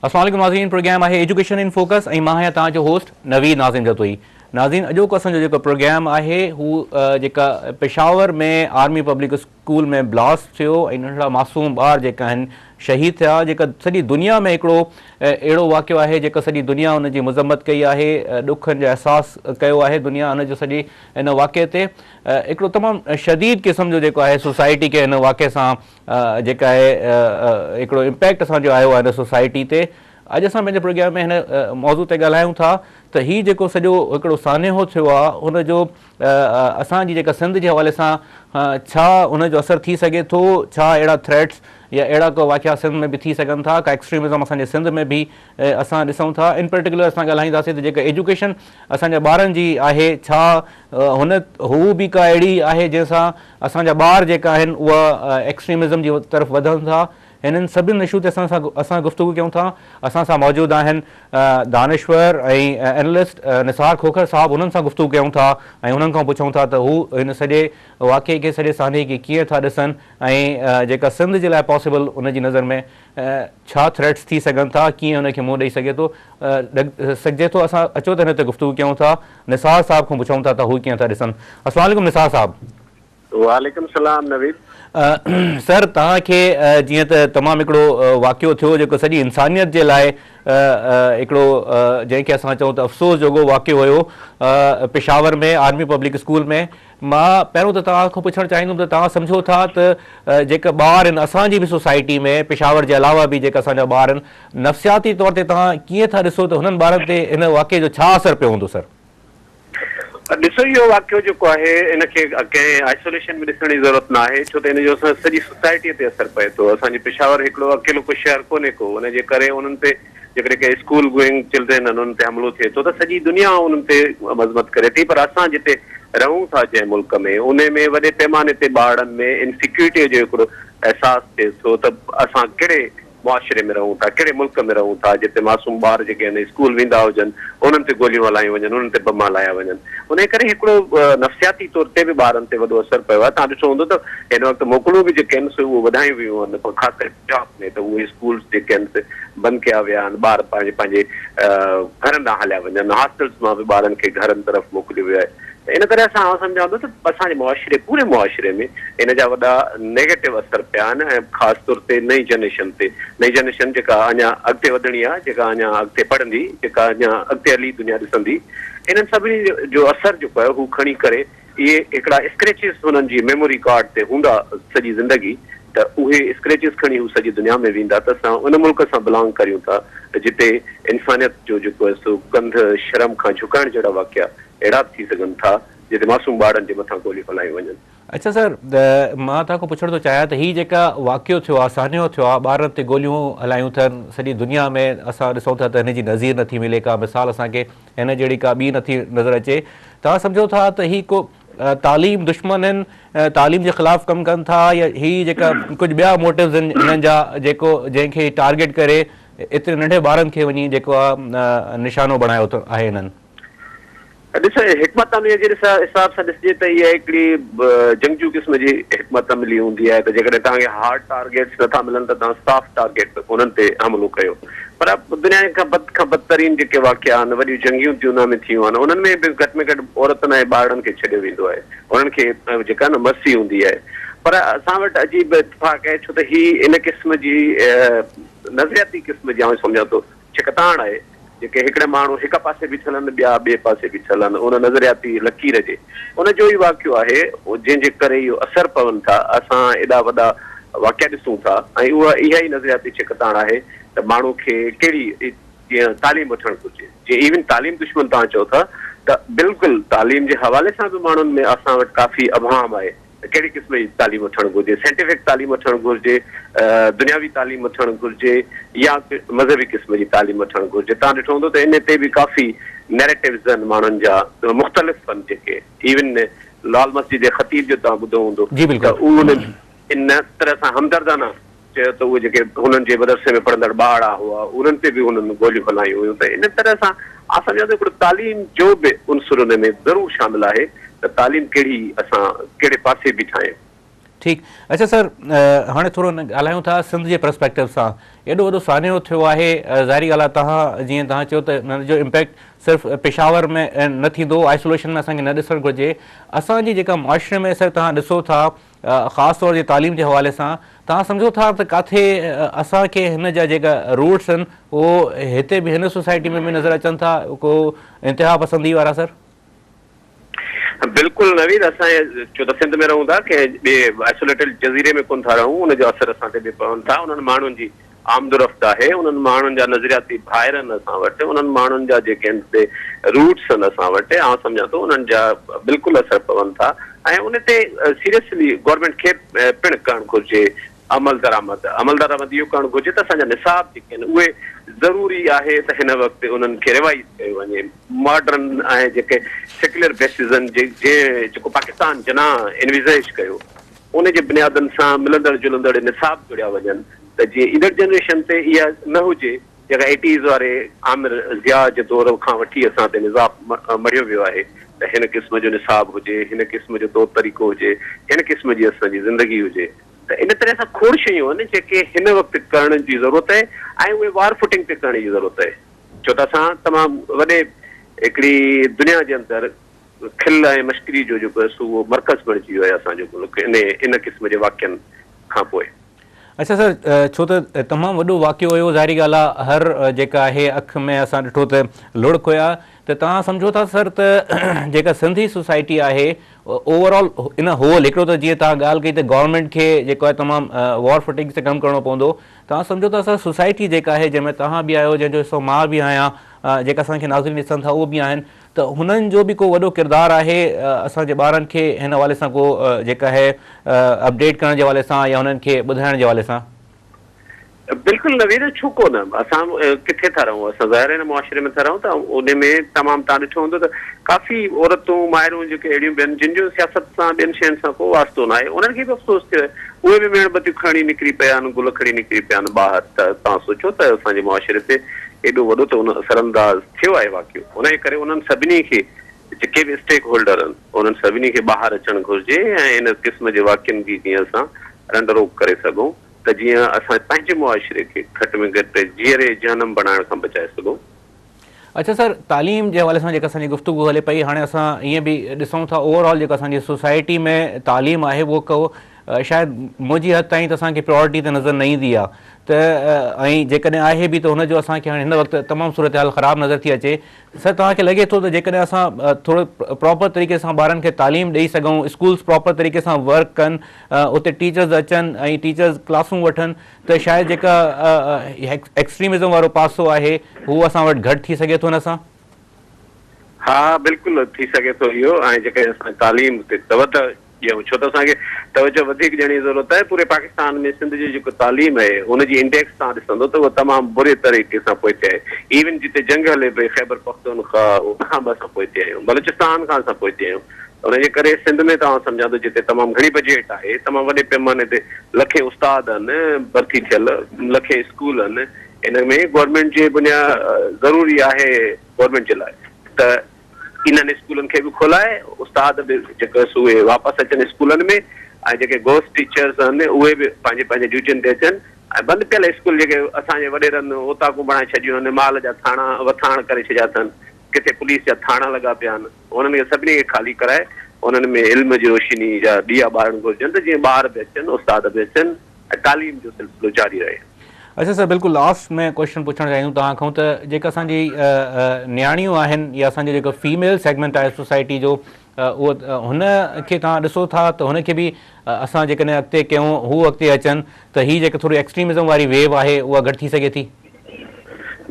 السلام عليڪم ناظرين پروگرام آهي ايجوڪيشن ان فوڪس ۽ مان آهيان توهان جو هوسٽ نويد ناظم جتوئي ناظرين اڄوڪو اسان جو جيڪو پروگرام آهي هو جيڪا Peshawar ۾ army public school ۾ blast ٿيو ۽ ننڍڙا معصوم ٻار جيڪا آهن شهيد ٿيا جيڪا سڄي دنيا ۾ هڪڙو اهڙو واقعو آهي جيڪا سڄي دنيا ان جي مذمت ڪئي آهي ڏکن جو احساس ڪيو آهي دنيا ان جو سڄي ان واقعي تي هڪڙو تمام شديد قسم جو جيڪو آهي سوسائٽي کي ان واقعي سان جيڪا آهي هڪڙو امپيڪٽ اسان جو آيو آهي ان سوسائٽي تي اڄ اسان پنهنجي پروگرام ۾ هن موضوع تي ڳالهايون ٿا ته هي جيڪو سڄو هڪڙو سانحو ٿيو آهي ان جو اسان جي جيڪا سنڌ جي حوالي سان ڇا ان جو اثر ٿي سگهي ٿو ڇا اهڙا ٿريٽس يا اهڙا ڪو واقعا سنڌ ۾ به ٿي سگهن ٿا ڪا ايڪسٽريمزم اسان جي سنڌ ۾ به اسان ڏسون ٿا ان پرٽيڪولر اسان ڳالهائينداسين ته جيڪا ايجوڪيشن اسان جا ٻارن جي آهي ڇا هن هو به ڪا اهڙي آهي جنهن سان اسان جا ٻار جيڪا آهن اها ايڪسٽريمزم جي طرف وڌن ٿا هنن سڀني اشو تي اسان سان اسان گفتگو ڪيون ٿا. اسان سان موجود آهن دانشور ۽ اينالسٽ نثار کوکر صاحب انهن سان گفتگو ڪيون ٿا ۽ انهن کان پڇون ٿا ته هو هن سڄي واقعي کي سڄي سانحي کي ڪيئن ٿا ڏسن ۽ جيڪا سنڌ جي لاء پاسيبل ان جي نظر ۾ ڇا ٿريٽس ٿي سگهن ٿا ڪيئن ان کي منهن ڏئي سگهي ٿو سگهجي ٿو اسان اچو ته هن تي گفتگو ڪيون ٿا نثار صاحب کان پڇون ٿا ته هو ڪيئن ٿا ڏسن. السلام عليڪم نثار صاحب. وعليڪم السلام نويد. سر توهان کي جيئن ته تمام هڪڙو واقعو ٿيو جيڪو سڄي انسانيت جي لاء هڪڙو جنهن کي اسان چئون ته افسوس جوڳو واقعو هيو پشاور ۾ آرمي پبلڪ اسڪول ۾ مان پهريون ته توهان کان پڇڻ چاهيندم ته توهان سمجهو ٿا ته جيڪا ٻار آهن اسان جي به سوسائٽي ۾ پشاور جي علاوه به جيڪا اسان جا ٻار آهن نفسياتي طور تي توهان ڪيئن ٿا ڏسو ته هنن ٻارن تي هن واقعي جو ڇا اثر پيو هوندو سر؟ ڏسو اهو واقعو جيڪو آهي ان کي ڪنهن آئسوليشن ۾ ڏسڻ جي ضرورت نه آهي ڇو ته ان جو اسان سڄي سوسائٽي تي اثر پئي ٿو اسان جي پشاور هڪڙو اڪيلو ڪو شهر ڪونهي ڪو ان جي ڪري انهن تي جيڪڏهن ڪنهن اسڪول گوئنگ چلڊرين آهن انهن تي حملو ٿئي ٿو ته سڄي دنيا انهن تي مذمت ڪري ٿي پر اسان جتي رهون ٿا جنهن ملڪ ۾ انهي ۾ وڏي پيماني تي ٻارڙن ۾ انسيڪيورٽي جو هڪڙو احساس ٿئي ٿو ته اسان ڪهڙي معاشري ۾ رهون ٿا، ڪهڙي ملڪ ۾ رهون ٿا جتي معصوم ٻار جيڪي آهن اسڪول ويندا هجن انهن تي گوليون هلايون وڃن، انهن تي بم هلايا وڃن. انهي ڪري هڪڙو نفسياتي طور تي به ٻارن تي وڏو اثر پيو آهي. توهان ڏٺو هوندو ته هن وقت موڪلون به جيڪي آهن سي اهي وڌايون ويون آهن پر خاص ڪري پنجاب ۾ ته اهي اسڪولز جيڪي آهن سي بند ڪيا ويا آهن، ٻار پنهنجي پنهنجي گهرن ڏانهن هليا وڃن، هاسٽلز مان به ٻارن کي گهرن طرف موڪليو ويو آهي. ته ان ڪري اسان آئون سمجهان ٿو ته اسان جي معاشري پوري معاشري ۾ ان جا وڏا نيگيٽو اثر پيا آهن ۽ خاص طور تي نئين جنريشن تي نئين جنريشن جيڪا اڃا اڳتي وڌڻي آهي جيڪا اڃا اڳتي پڙهندي جيڪا اڃا اڳتي هلي دنيا ڏسندي انهن سڀني جو اثر جيڪو آهي هو کڻي ڪري اهي هڪڙا اسڪريچز هنن جي ميموري ڪارڊ تي هوندا سڄي زندگي ته اهي اسڪريچز کڻي هو سڄي دنيا ۾ ويندا ته اسان ان ملڪ سان بلانگ ڪريون ٿا جتي انسانيت جو جيڪو آهي سو ڪنڌ شرم کان جهڪائڻ جهڙا واقعا اهڙا به ٿي سگهن ٿا جتي معصوم ٻارڙن جي مٿان گوليون هلايون وڃن. اڇا سر مان توهان کان پڇڻ ٿو چاهيان ته هي جيڪا واقعو ٿيو آهي سانحو ٿيو آهي ٻارن تي گوليون هلايون اٿن سڄي دنيا ۾ اسان ڏسون ٿا ته هن جي نظير نٿي ملي ڪا مثال اسان کي هن جهڙي ڪا ٻي نٿي نظر اچي توهان سمجهو ٿا ته هي ڪو تعليم دشمن آهن تعليم جي خلاف ڪم ڪن ٿا يا هي جيڪا ڪجهه ٻيا موٽوز آهن هنن جا جيڪو جنهن کي ٽارگيٽ ڪري ايتري ننڍي ٻارن کي وڃي جيڪو آهي نشانو بڻايو آهي هنن. ڏس حڪمت عمليء جي حساب سان ڏسجي ته اها هڪڙي جنگجو قسم جي حڪمت عملي هوندي آهي ته جيڪڏهن توهان کي هارڊ ٽارگيٽس نٿا ملن ته توهان سافٽ ٽارگيٽ انهن تي حملو ڪيو پر دنيا کان بد کان بدترين جيڪي واقعا آهن وڏيون جنگيون دنيا ۾ ٿيون آهن انهن ۾ به گهٽ ۾ گهٽ عورتن ۽ ٻارڙن کي ڇڏيو ويندو آهي انهن کي جيڪا نه مرسي هوندي آهي پر اسان وٽ عجيب اتفاق آهي ڇو ته هي ان قسم جي نظرياتي قسم جي آئون سمجهان ٿو ڇڪتاڻ آهي، جيڪي هڪڙي ماڻهو هڪ پاسي بيٺل آهن ٻيا ٻئي پاسي بيٺل آهن ان نظرياتي لڪير جي ان جو ئي واقعو آهي جنهن جي ڪري اهو اثر پون ٿا اسان ايڏا وڏا واقعا ڏسون ٿا ۽ اها اها ئي نظرياتي ڇڪتاڻ آهي ته ماڻهو کي ڪهڙي جيئن تعليم وٺڻ گهرجي جي ايون تعليم دشمن توهان چئو ٿا ته بلڪل تعليم جي حوالي سان به ماڻهن ۾ اسان وٽ ڪافي ابهام آهي ته ڪهڙي قسم جي تعليم وٺڻ گهرجي، سائنٽيفڪ تعليم وٺڻ گهرجي، دنياوي تعليم وٺڻ گهرجي يا مذهبي قسم جي تعليم وٺڻ گهرجي. توهان ڏٺو هوندو ته ان تي به ڪافي نيريٽوز آهن ماڻهن جا مختلف آهن جيڪي ايون لال مسجد جي خطيب جو توهان ٻڌو هوندو ته اهو ان طرح سان همدردانه چيو ته اهي جيڪي هنن جي مدرسي ۾ پڙهندڙ ٻارڙا هئا انهن تي به هنن گوليون هلايون هيون ته ان طرح سان آء سمجهان ٿو هڪڙو تعليم جو به عنصر ان ۾ ضرور شامل آهي ته تعليم ڪهڙي اسان ڪهڙي پاسي بيٺا آهيون. ٺيڪ اڇا سر هاڻي ٿورو ڳالهايون ٿا سنڌ جي پرسپيڪٽو سان ايڏو وڏو سانحو ٿيو آهي ظاهري ڳالهه آهي توهان جيئن توهان چيو ته ان جو امپيڪٽ صرف پشاور ۾ نه ٿيندو آئسوليشن ۾ اسان کي نه ڏسڻ گهرجي اسان جي جيڪا معاشري ۾ سر توهان ڏسو ٿا خاص طور جي تعليم جي حوالي سان توهان سمجهو ٿا ته ڪاٿي اسان کي هن جا جيڪا روٽس آهن اهو هتي به هن سوسائٽي ۾ به نظر اچن ٿا ڪو انتها پسندي وارا سر؟ بلڪل نويد اسان ڇو ته سنڌ ۾ رهون ٿا ڪنهن ٻئي آئسوليٽيڊ جزيري ۾ ڪونه ٿا رهون ان جو اثر اسان تي به پون ٿا انهن ماڻهن جي آمد و رفت آهي انهن ماڻهن جا نظرياتي ڀائر آهن اسان وٽ انهن ماڻهن جا جيڪي آهن سي روٽس آهن اسان وٽ آئون سمجهان ٿو انهن جا بلڪل اثر پون ٿا ۽ ان تي سيريسلي گورنمينٽ کي پڻ ڪرڻ گهرجي عمل درآمد عمل درآمد اهو ڪرڻ گهرجي ته اسان جا نصاب جيڪي آهن اهي ضروري آهي ته هن وقت انهن کي ريوائز ڪيو وڃي ماڊرن ۽ جيڪي سيڪيولر بيسز آهن جنهن جيڪو پاڪستان جناح انويزيج ڪيو ان جي بنيادن سان ملندڙ جلندڙ نصاب جوڙيا وڃن ته جيئن ايندڙ جنريشن تي اها نه هجي جيڪا ايٽيز واري آمر ضياء جي دور کان وٺي اسان تي نظام مڙهيو ويو آهي ته هن قسم جو نصاب هجي، هن قسم جو طور طريقو هجي، هن قسم جي اسان جي زندگي هجي ته ان طرح سان کوڙ شيون آهن جيڪي هن وقت ڪرڻ جي ضرورت آهي ۽ اهي وار فوٽنگ تي ڪرڻ جي ضرورت آهي ڇو ته اسان تمام وڏي هڪڙي دنيا جي اندر کل ۽ مشڪري جو جيڪو آهي سو اهو مرڪز بڻجي ويو آهي اسان جو ملڪ ان قسم جي واقعن کان پوء. اڇا سر ڇو ته تمام وڏو واقعو هيو ظاهري ڳالهه آ هر جيڪا آهي اک ۾ اسان ڏٺو ته لڙڪ هيا ته توهان سمجهو ٿا سر ته جيڪا سنڌي سوسائٽي آهي اوور آل ان هول هڪڙو ته جيئن توهان ڳالهه ڪئي ته گورنمينٽ کي جيڪو آهي تمام وار فوٽنگ تي ڪم ڪرڻو پوندو توهان سمجهو ٿا سر سوسائٽي جيڪا آهي جنهن ۾ توهان به آهيو جنهن جو حصو مان به آهيان جيڪا اسان کي ناظرين ڏسن ٿا اهو به آهن ته هنن جو به ڪو وڏو ڪردار آهي اسان جي ٻارن کي هن حوالي سان ڪو جيڪا آهي اپڊيٽ ڪرڻ جي حوالي سان يا هنن کي ٻڌائڻ جي حوالي سان؟ بلڪل نويد ڇو ڪو نه اسان ڪٿي ٿا رهون اسان ظاهر هن معاشري ۾ ٿا رهون ته ان ۾ تمام توهان ڏٺو هوندو ته ڪافي عورتون مائرون جيڪي اهڙيون به آهن جن جو سياست سان ٻين شين سان ڪو واسطو ناهي انهن کي به افسوس ٿيو آهي اهي به ميڻ بتيون کڻي نڪري پيا آهن گل کڻي نڪري پيا آهن ٻاهر ته توهان سوچو ته اسان جي معاشري تي ايڏو وڏو ته ان اثر انداز ٿيو آهي واقعو ان جي ڪري انهن سڀني کي جيڪي به اسٽيڪ هولڊر آهن انهن سڀني کي ٻاهر اچڻ گهرجي ۽ ان قسم جي واقعن جي جيئن اسان رنڊ روڪ ڪري سگهون ته جيئن اسان پنهنجي معاشري کي گهٽ ۾ گهٽ جيئري جهنم بڻائڻ کان بچائي سگهون. اڇا سر تعليم جي حوالي سان جيڪا اسان جي گفتگو هلي پئي هاڻي اسان ائين به ڏسون ٿا اوور آل جيڪا اسان جي سوسائٽي ۾ تعليم آهي اهو ڪو شايد منهنجي حد تائين ته اسان کي پريورٽي ته نظر نه ايندي آهي ته ۽ جيڪڏهن آهي به ته هن جو اسان کي هاڻي هن وقت تمام صورتحال خراب نظر ٿي اچي سر توهان کي لڳي ٿو ته جيڪڏهن اسان ٿورو پراپر طريقي سان ٻارن کي تعليم ڏئي سگهون اسڪولز پراپر طريقي سان ورڪ ڪن اتي ٽيچرز اچن ۽ ٽيچرز ڪلاسون وٺن ته شايد جيڪا ايڪسٽريمزم وارو پاسو آهي هو اسان وٽ گهٽ ٿي سگهي ٿو ان سان؟ ها بلڪل ٿي سگهي ٿو اهو ۽ جيڪڏهن اسان تعليم تي توجه ڏيون ڇو ته اسان کي توجه وڌيڪ ڏيڻ جي ضرورت آهي پوري پاڪستان ۾ سنڌ جي جيڪو تعليم آهي ان جي انڊيڪس توهان ڏسندو ته اها تمام بري طريقي سان پوئتي آهي ايون جتي جنگ هلي پئي خيبر پختونخوا ان کان به اسان پوئتي آهيون بلوچستان کان اسان پوئتي آهيون ان جي ڪري سنڌ ۾ ته آئون سمجهان ٿو جتي تمام گهڻي بجيٽ آهي تمام وڏي پيماني تي لکين استاد آهن ڀرتي ٿيل لکين اسڪول آهن ان ۾ گورنمينٽ جي بنيا ضروري آهي گورنمينٽ جي لاء ته انهن اسڪولن کي به کولائي استاد به جيڪو سو اهي واپس اچن اسڪولن ۾ ۽ جيڪي گوسٽ ٽيچرس آهن اهي به پنهنجي پنهنجي ڊيوٽين تي اچن ۽ بند پيل اسڪول جيڪي اسان جي وڏيرن اوطاقون بڻائي ڇڏيون آهن مال جا ٿاڻا وٿاڻ ڪري ڇڏيا اٿن ڪٿي پوليس جا ٿاڻا لڳا پيا آهن انهن کي سڀني کي خالي ڪرائي انهن ۾ علم جي روشني جا ڏيئا ٻارڻ گهرجن ته جيئن ٻار به اچن استاد به اچن ۽ تعليم جو سلسلو جاري رهي. اڇا سر بلڪل لاسٽ ۾ ڪوئسچن پڇڻ چاهيندم توهان کان ته جيڪا اسان جي نياڻيون آهن يا اسان جو جيڪو فيميل سيگمينٽ آهي سوسائٽي جو اهو هن کي توهان ڏسو ٿا ته هن کي به اسان جيڪڏهن اڳتي ڪيون هو اڳتي اچن ته هي جيڪا ٿوري ايڪسٽريمزم واري ويو آهي اها گهٽ ٿي سگهي ٿي؟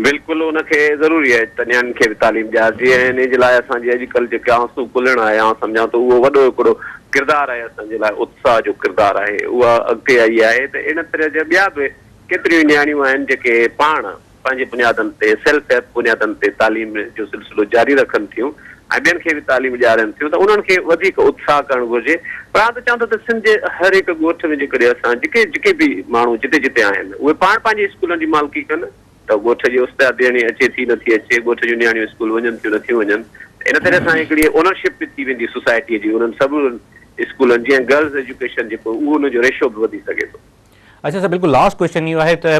بلڪل ان کي ضروري آهي ته نياڻين کي به تعليم ڏيارجي ۽ انهي جي لاء اسان جي اڄڪلهه جيڪي آنسو کلڻ آهي آئون سمجهان ٿو اهو وڏو هڪڙو ڪردار آهي اسان جي لاء اتساهه جو ڪردار آهي اها اڳتي آئي آهي ته ان طرح جا ٻيا به ڪيتريون ئي نياڻيون آهن جيڪي پاڻ پنهنجي بنيادن تي سيلف هيلپ بنيادن تي تعليم جو سلسلو جاري رکن ٿيون ۽ ٻين کي به تعليم ڏيارين ٿيون ته انهن کي وڌيڪ اتساهه ڪرڻ گهرجي پر آئون ته چوان ٿو ته سنڌ جي هر هڪ ڳوٺ ۾ جيڪڏهن اسان جيڪي جيڪي به ماڻهو جتي جتي آهن اهي پاڻ پنهنجي اسڪولن جي مالڪي ڪن ته ڳوٺ جي استادياڻي اچي ٿي نٿي اچي ڳوٺ جون نياڻيون اسڪول وڃن ٿيون نٿيون وڃن ته ان طرح سان هڪڙي اونرشپ به ٿي ويندي سوسائٽيء جي انهن سڀ اسڪولن جيئن گرلز ايجوڪيشن جيڪو اهو ان جو ريشو به وڌي سگهي ٿو. اڇا سر بلڪل لاسٽ ڪوئسچن اهو آهي ته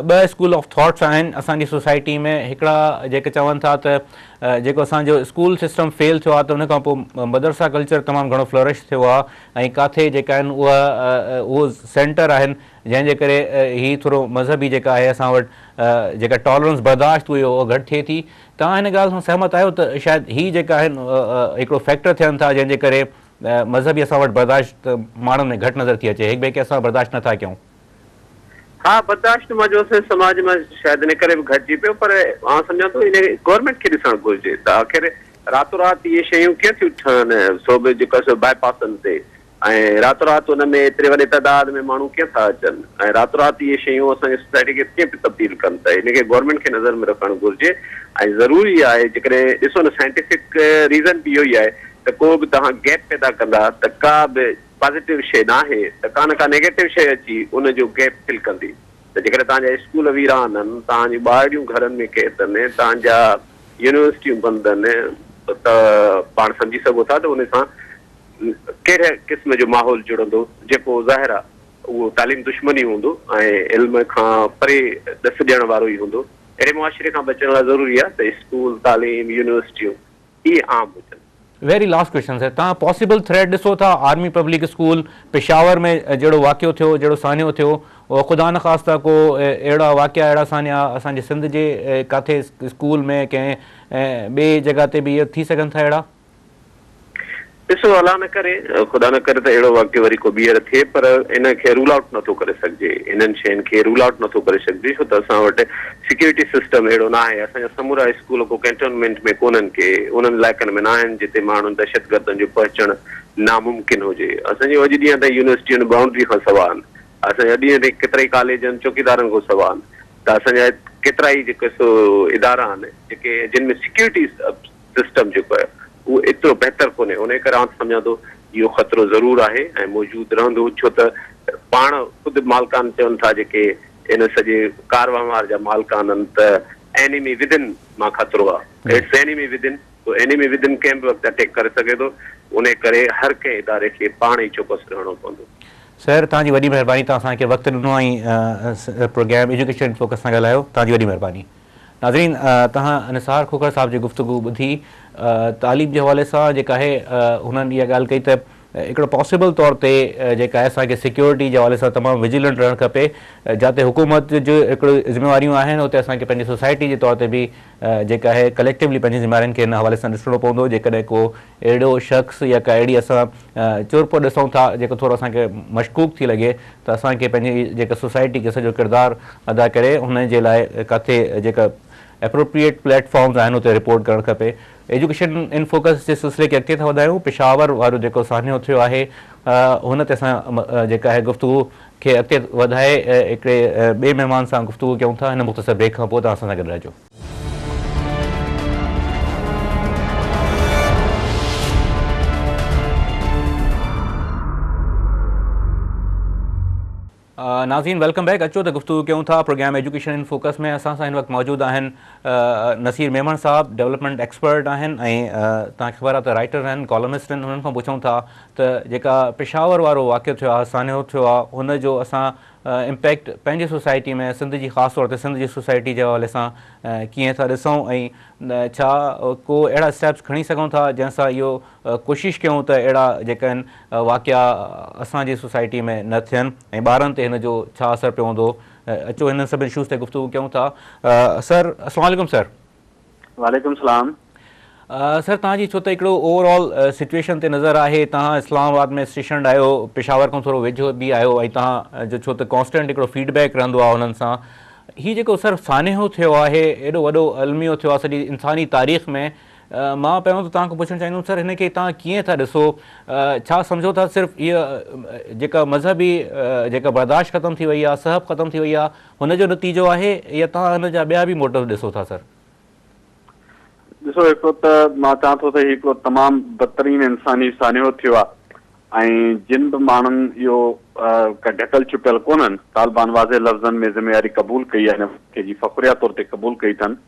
ٻه اسڪول آف ٿاٽس آهن اسان جي سوسائٽي ۾ هڪڙا جيڪي چون ٿا ته جيڪو اسان جو اسڪول سسٽم فيل ٿيو آهي ته ان کان پوء مدرسا ڪلچر تمام گهڻو فلرش ٿيو آهي ۽ ڪاٿي جيڪا آهن اها اهو سينٽر آهن جنهن جي ڪري هي ٿورو مذهبي جيڪا آهي اسان وٽ جيڪا ٽالرنس برداشت هئي اها گهٽ ٿئي ٿي توهان هن ڳالهه سان سهمت آهيو ته شايد هي جيڪا آهن هڪڙو فيڪٽر ٿين ٿا جنهن جي ڪري مذهبي اسان وٽ برداشت ماڻهن ۾ گهٽ نظر ٿي اچي، هڪ ٻئي کي اسان برداشت نه ٿا ڪيون. ها برداشت مان جو اسان جي سماج مان شايد ان ڪري به گهٽجي پيو پر آئون سمجهان ٿو ان گورنمينٽ کي ڏسڻ گهرجي ته آخر راتو رات اهي شيون ڪيئن ٿيون ٺهن سو به جيڪو سو باء پاسن تي ۽ راتو رات ان ۾ ايتري وڏي تعداد ۾ ماڻهو ڪيئن ٿا اچن ۽ راتو رات اهي شيون اسان جي سوسائٽي کي ڪيئن پيون تبديل ڪن ته ان کي گورنمينٽ کي نظر ۾ رکڻ گهرجي ۽ ضروري آهي جيڪڏهن ڏسو نه سائنٽيفڪ ريزن به اهو ئي آهي ته ڪو به توهان گيپ پيدا ڪندا ته ڪا به پازيٽو شيء ناهي ته ڪا نه ڪا نيگيٽو شيء اچي ان جو گيپ فل ڪندي ته جيڪڏهن توهان جا اسڪول ويران آهن، توهان جون ٻارڙيون گهرن ۾ قيد آهن، توهان جا يونيورسٽيون بند آهن ته پاڻ سمجهي سگهو ٿا ته ان سان ڪهڙي قسم جو ماحول جڙندو جيڪو ظاهر آهي اهو تعليم دشمن ئي هوندو ۽ علم کان پري ڏس ڏيڻ وارو ئي هوندو. اهڙي معاشري کان بچڻ لاء ضروري آهي ته اسڪول، تعليم، يونيورسٽيون اهي عام هجن. ويري لاسٽ ڪوئسچن سر توهان پاسيبل ٿريٽ ڏسو ٿا آرمي پبلڪ اسڪول پشاور ۾ جهڙو واقعو ٿيو جهڙو سانحو ٿيو خدا نخواسته ڪو اهڙا واقعا اهڙا سانحا اسان جي سنڌ جي ڪاٿي اسڪول ۾ ڪنهن ٻي جڳهه تي به ٿي سگهن ٿا اهڙا. ڏسو الله نه ڪري خدا نه ڪري ته اهڙو واقعو وري ڪو ٻيهر ٿئي پر ان کي رول آئوٽ نه ٿو ڪري سگهجي انهن شين کي رول آئوٽ نه ٿو ڪري سگهجي ڇو ته اسان وٽ سيڪيورٽي سسٽم اهڙو نه آهي اسان جا سمورا اسڪول ڪو ڪينٽونمينٽ ۾ ڪونهن ڪي انهن علائقن ۾ نه آهن جتي ماڻهن دهشتگردن جو پهچڻ ناممڪن هجي اسان جون اڄ ڏينهن تائين يونيورسٽيون بائونڊري کان سوا آهن اسان جا اڄ ڏينهن تائين ڪيترائي ڪاليج آهن چوڪيدارن کان سوا آهن ته اسان جا ڪيترائي جيڪي سو ادارا آهن جيڪي جن ۾ سيڪيورٽي سسٽم جيڪو آهي اهو ايترو بهتر ڪونهي انهي ڪري آئون سمجهان ٿو اهو خطرو ضرور آهي ۽ موجود رهندو ڇو ته پاڻ خود مالڪان چون ٿا جيڪي ان سڄي ڪار وهنوار جا مالڪان آهن ته اينيمي ودن مان خطرو آهي it's enemy within so enemy ودن ڪنهن به وقت اٽيڪ ڪري سگهي ٿو انهي ڪري هر ڪنهن اداري کي پاڻ ئي چوڪس رهڻو پوندو. سر توهان جي وڏي مهرباني توهان اسان کي وقت ڏنو ۽ پروگرام ايجوڪيشن ان فوڪس سان ڳالهايو توهان جي وڏي مهرباني. ناظرين توهان نثار کوکر صاحب جي گفتگو ٻڌي تعليم جي حوالي سان جيڪا آهي هنن اها ڳالهه ڪئي ته هڪڙو پاسيبل طور تي جيڪا آهي اسان کي سيڪيورٽي جي حوالي سان تمام وجيلنٽ رهڻ کپي جاتي حڪومت جو هڪڙو ذميواريون آهن اتي اسان کي پنهنجي سوسائٽي جي طور تي به جيڪا آهي ڪليڪٽيولي پنهنجي ذميوارين کي ان حوالي سان ڏسڻو پوندو جيڪڏهن ڪو اهڙو شخص يا ڪا اهڙي اسان چرپر ڏسون ٿا جيڪو ٿورو اسان کي مشڪوڪ ٿي لڳي ته اسان کي پنهنجي جيڪا سوسائٽي کي سڄو ڪردار ادا ڪري ان جي لاء ڪاٿي جيڪا اپروپريٽ پليٽ فارمز آهن اتي رپورٽ ڪرڻ کپي. ايجوڪيشن ان فوڪس جي سلسلي کي اڳتي ٿا وڌايون پشاور وارو جيڪو سانحو ٿيو آهي ان تي اسان جيڪا آهي گفتگو کي اڳتي وڌائي هڪڙي ٻئي مهمان سان گفتگو ڪيون ٿا هن مختصر بريڪ کان پوء توهان اسان سان گڏ رهجو. ناظرين welcome back اچو ته گفتگو ڪيون ٿا پروگرام ايجوڪيشن ان فوڪس ۾ اسان سان هن وقت موجود آهن نصير ميمڻ صاحب ڊولپمينٽ ايڪسپرٽ آهن ۽ توهان کي خبر آهي ته رائٽر آهن ڪالمسٽ آهن انهن کان پڇون ٿا ته جيڪا پشاور وارو واقعو ٿيو آهي سانحو ٿيو آهي ان جو اسان امپيڪٽ پنهنجي سوسائٽي ۾ سنڌ جي خاص طور تي سنڌ جي سوسائٽي جي حوالي سان ڪيئن ٿا ڏسون ۽ ڇا ڪو اهڙا اسٽيپس کڻي سگهون ٿا جنهن سان اهو ڪوشش ڪيون ته اهڙا جيڪا آهن واقعا اسان جي سوسائٽي ۾ نه ٿين ۽ ٻارن تي هن جو ڇا اثر پوندو اچو هنن سڀني اشوز تي گفتگو ڪيون ٿا سر السلام عليڪم سر. وعليڪم السلام. سر توهان جي ڇو ته هڪڙو اوور آل سچويشن تي نظر آهي توهان اسلام آباد ۾ اسٽيشنڊ آهيو پشاور کان ٿورو ويجهو به آهيو ۽ توهان جو ڇو ته ڪانسٽنٽ هڪڙو فيڊ بيڪ رهندو آهي انهن سان هي جيڪو سر سانحو ٿيو آهي ايڏو وڏو الميو ٿيو آهي سڄي انساني تاريخ ۾ مان پهريون ته توهان کان پڇڻ چاهيندم سر هن کي توهان ڪيئن ٿا ڏسو ڇا سمجهو ٿا صرف هيء جيڪا مذهبي جيڪا برداشت ختم ٿي وئي آهي سهپ ختم ٿي وئي آهي هن جو نتيجو آهي يا توهان هن جا ٻيا به موٽو ڏسو ٿا سر. ڏسو هڪڙو ته مان چوان ٿو ته هي هڪڙو تمام بدترين انساني سانحو ٿيو آهي ۽ جن به ماڻهن اهو ڪا ڍڪل ڇپيل ڪونهن طالبان واضح لفظن ۾ ذميواري قبول ڪئي آهي ان واقعي جي فخريه طور تي قبول ڪئي اٿن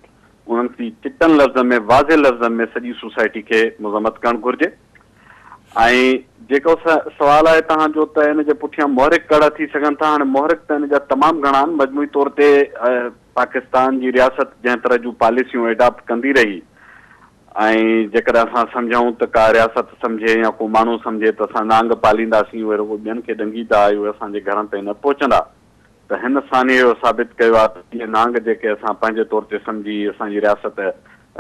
انهن جي چٽن لفظن ۾ واضح لفظن ۾ سڄي سوسائٽي کي مذمت ڪرڻ گهرجي. ۽ جيڪو سوال آهي توهان جو ته ان جي پٺيان محرڪ ڪهڙا ٿي سگهن ٿا، هاڻي محرڪ ته ان جا تمام گهڻا آهن، مجموعي طور تي پاڪستان جي رياست جنهن طرح جون پاليسيون ايڊاپٽ ڪندي رهي ۽ جيڪڏهن اسان سمجهون ته ڪا رياست سمجهي يا ڪو ماڻهو سمجهي ته اسان نانگ پالينداسين اهي رڳو ٻين کي ڏنگيندا اهي اسان جي گهرن تائين نه پهچندا ته هن سانحي اهو ثابت ڪيو آهي ته اهي نانگ جيڪي اسان پنهنجي طور تي سمجهي اسان جي رياست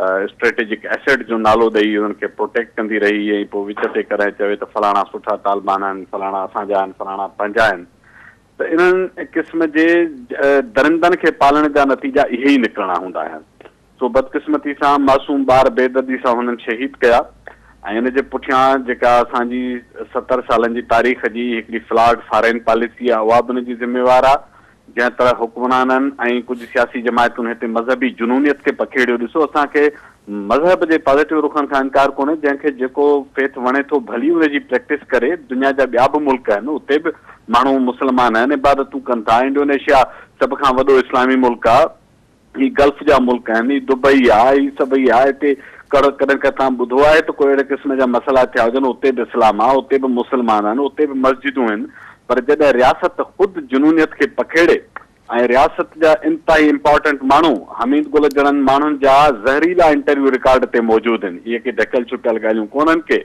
اسٽريٽجڪ ايسيٽ جو نالو ڏئي انهن کي پروٽيڪٽ ڪندي رهي ۽ پوء وچ تي ڪڏهن چوي ته فلاڻا سٺا طالبان آهن فلاڻا اسان جا آهن فلاڻا پنهنجا آهن ته انهن قسم جي درندن کي پالڻ جا نتيجا اهي ئي نڪرڻا هوندا آهن. سو بدقسمتي سان معصوم ٻار بيدردي سان هنن شهيد ڪيا ۽ ان جي پٺيان جيڪا اسان جي 70 سالن جي تاريخ جي هڪڙي فلاڊ فارين پاليسي آ اها به ان جي ذميوار آ جنهن طرح حڪمرانن ۽ ڪجهه سياسي جماعتن هتي مذهبي جنونيت کي پکيڙيو ڏسو اسان کي مذهب جي پازيٽو رخن کان انڪار ڪونهي جنهن کي جيڪو فيٿ وڻي ٿو ڀلي ان جي پريڪٽس ڪري دنيا جا ٻيا به ملڪ آهن اتي به ماڻهو مسلمان آهن عبادتون ڪن ٿا انڊونيشيا سڀ کان وڏو اسلامي ملڪ آ هي گلف جا ملڪ آهن، هي دبئي آ، هي سڀئي آ، هتي ڪڙ ڪڏهن ڪٿان ٻڌو آهي ته ڪو اهڙي قسم جا مسئلا ٿيا هجن، اتي به اسلام آ، اتي به مسلمان آهن، اتي به مسجدون آهن، پر جڏهن رياست خود جنونيت کي پکيڙي ۽ رياست جا انتهائي امپارٽنٽ ماڻهو حميد گل جهڙن ماڻهن جا زهريلا انٽرويو رڪارڊ تي موجود آهن، اهي ڪي ڍڪيل ڇپيل ڳالهيون ڪونهن ڪي.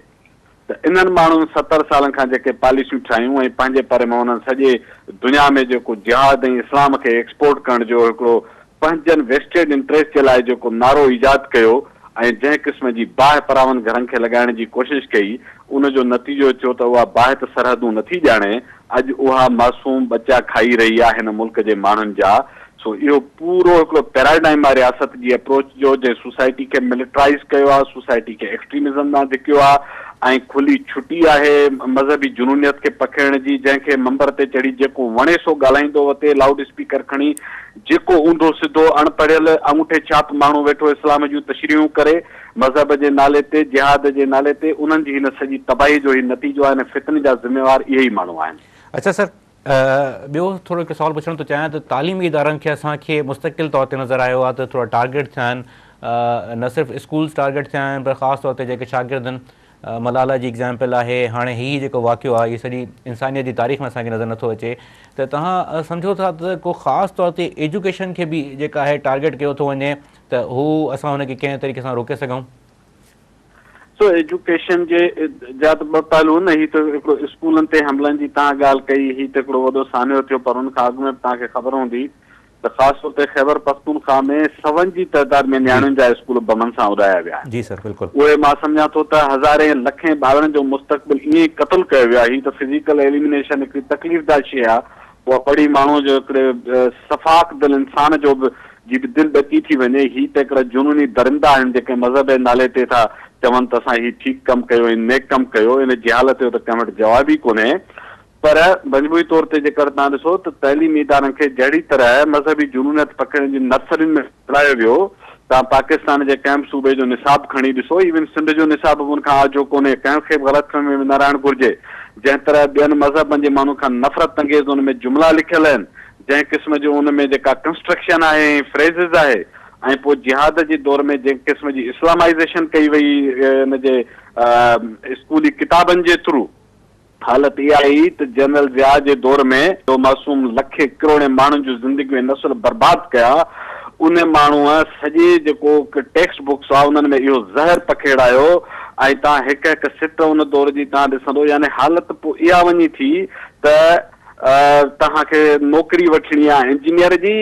ته انهن ماڻهن 70 سالن کان جيڪي پاليسيون ٺاهيون ۽ پنهنجي پر ۾ انهن سڄي دنيا ۾ جيڪو جهاد ۽ اسلام کي ايڪسپورٽ ڪرڻ جو هڪڙو پنهنجن ويسٽيڊ انٽريسٽ جي لاء جيڪو نعرو ايجاد ڪيو ۽ جنهن قسم جي باهه پراون گهرن کي لڳائڻ جي ڪوشش ڪئي ان جو نتيجو ٿيو ته اها باهه ته سرحدون نٿي ڄاڻي اڄ اها معصوم ٻچا کائي رهي آهي هن ملڪ جي ماڻهن جا سو اهو پورو هڪڙو پيراڊائم آهي رياست جي اپروچ جو جنهن سوسائٽي کي ملٽرائيز ڪيو آهي، سوسائٽي کي ايڪسٽريمزم ڏانهن ڌڪيو آهي ۽ کلي ڇٽي آهي مذهبي جنونيت کي پکيڙڻ جي جنهن کي منبر تي چڙهي جيڪو وڻي سو ڳالهائيندو وتي لائوڊ اسپيڪر کڻي جيڪو اونڌو سڌو اڻ پڙهيل آڱوٺي ڇاپ ماڻهو ويٺو اسلام جون تشريحون ڪري مذهب جي نالي تي جهاد جي نالي تي انهن جي هن سڄي تباهي جو هي نتيجو آهي ان فتني جا ذميوار اهي ئي ماڻهو آهن. اڇا سر ٻيو ٿورو هڪ سوال پڇڻ ٿو چاهيان ته تعليمي ادارن کي اسان کي مستقل طور تي نظر آيو آهي ته ٿورا ٽارگيٽ ٿيا آهن نه صرف اسڪولز ٽارگيٽ ٿيا آهن پر خاص طور تي جيڪي شاگرد آهن ملالا جي اگزامپل آهي هاڻي هي جيڪو واقعو آهي هي سڄي انسانيت جي تاريخ ۾ اسان کي نظر نٿو اچي ته توهان سمجهو ٿا ته ڪو خاص طور تي ايجوڪيشن کي به جيڪا آهي ٽارگيٽ ڪيو ٿو وڃي ته هو اسان هن کي ڪنهن طريقي سان روڪي سگهون. سو ايجوڪيشن جي جا ته ٻه پهلو آهن نه هي ته هڪڙو اسڪولن تي حملن جي توهان ڳالهه ڪئي هي ته هڪڙو وڏو سانحو ٿيو پر ان کان اڳ ۾ به توهان کي خبر هوندي ته خاص طور تي خيبر پختونخواهه ۾ سون جي تعداد ۾ نياڻين جا اسڪول بمن سان اڏايا ويا جي سر بلڪل. اهي مان سمجهان ٿو ته هزارين لکين ٻارڙن جو مستقبل ائين ئي قتل ڪيو ويو آهي هي ته فزيڪل ايليمينيشن هڪڙي تڪليفده شيء آهي اها پڙهي ماڻهوء جو هڪڙي سفاڪ دل انسان جو به جي به دل ڏڪي ٿي وڃي. هي ته هڪڙا جنوني درندا آهن جيڪي مذهب جي نالي تي ٿا چون ته اسان هي ٺيڪ ڪم ڪيو ۽ نيڪ ڪم ڪيو. ان جهالت جو ته ڪنهن وٽ جواب ئي ڪونهي. پر مجموعي طور تي جيڪر توهان ڏسو ته تعليمي ادارن کي جهڙي طرح مذهبي جنونيت پکيڙڻ جي نرسرين ۾ هلايو ويو. توهان پاڪستان جي ڪنهن به صوبي جو نصاب کڻي ڏسو، ايون سنڌ جو نصاب به ان کان آجو ڪونهي. ڪنهن کي به غلط فهمي ۾ نه رهڻ گهرجي. جنهن طرح ٻين مذهبن جي ماڻهن کان نفرت انگيز ان ۾ جملا لکيل آهن، جنهن قسم جو ان ۾ جيڪا ڪنسٽرڪشن آهي ۽ فريزز آهي ۽ پوء جهاد جي دور ۾ جنهن قسم جي اسلامائيزيشن ڪئي وئي ان جي اسڪولي ڪتابن جي ٿرو، حالت اها آئي ته جنرل ضياء جي دور ۾ جو معصوم لکين ڪروڙين ماڻهن جون زندگيون ۽ نسل برباد ڪيا، ان ماڻهوء سڄي جيڪو ٽيڪسٽ بڪس آ انهن ۾ اهو زهر پکيڙايو ۽ توهان هڪ هڪ سٽ ان دور جي توهان ڏسندو يعني حالت پوء اها وڃي ٿي ته توهان کي نوڪري وٺڻي آ انجنيئر جي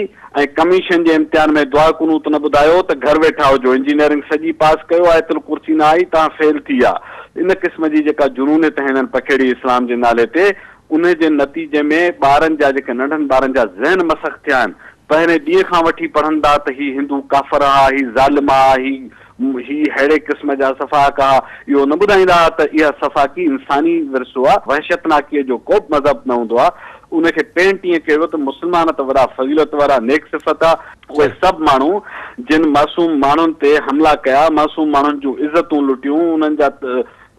۽ ڪميشن جي امتحان ۾ دعا قنوت نه ٻڌايو ته گهر ويٺا هجو انجنيئرنگ سڄي پاس ڪيو آيت الڪرسي نه آئي توهان فيل ٿي ويا ان قسم جي جيڪا جنونيت هنن پکيڙي اسلام جي نالي تي ان جي نتيجي ۾ ٻارن جا جيڪي ننڍن ٻارن جا ذهن مسخ ٿيا آهن پهرين ڏينهن کان وٺي پڙهندا ته هي هندو ڪافر ها هي ظالم ها هي هي ههڙي قسم جا سفاڪ ها، اهو نه ٻڌائيندا ها ته اها سفاڪي انساني ورثو آ، وحشتناڪيء جو ڪو به مذهب نه هوندو آ، ان کي پينٽ ائين ڪيو ويو ته مسلمان ته وڏا فضيلت وارا نيڪ صفت آ، اهي سڀ ماڻهو جن معصوم ماڻهن تي حملا ڪيا، معصوم ماڻهن جون عزتون لٽيون، انهن جا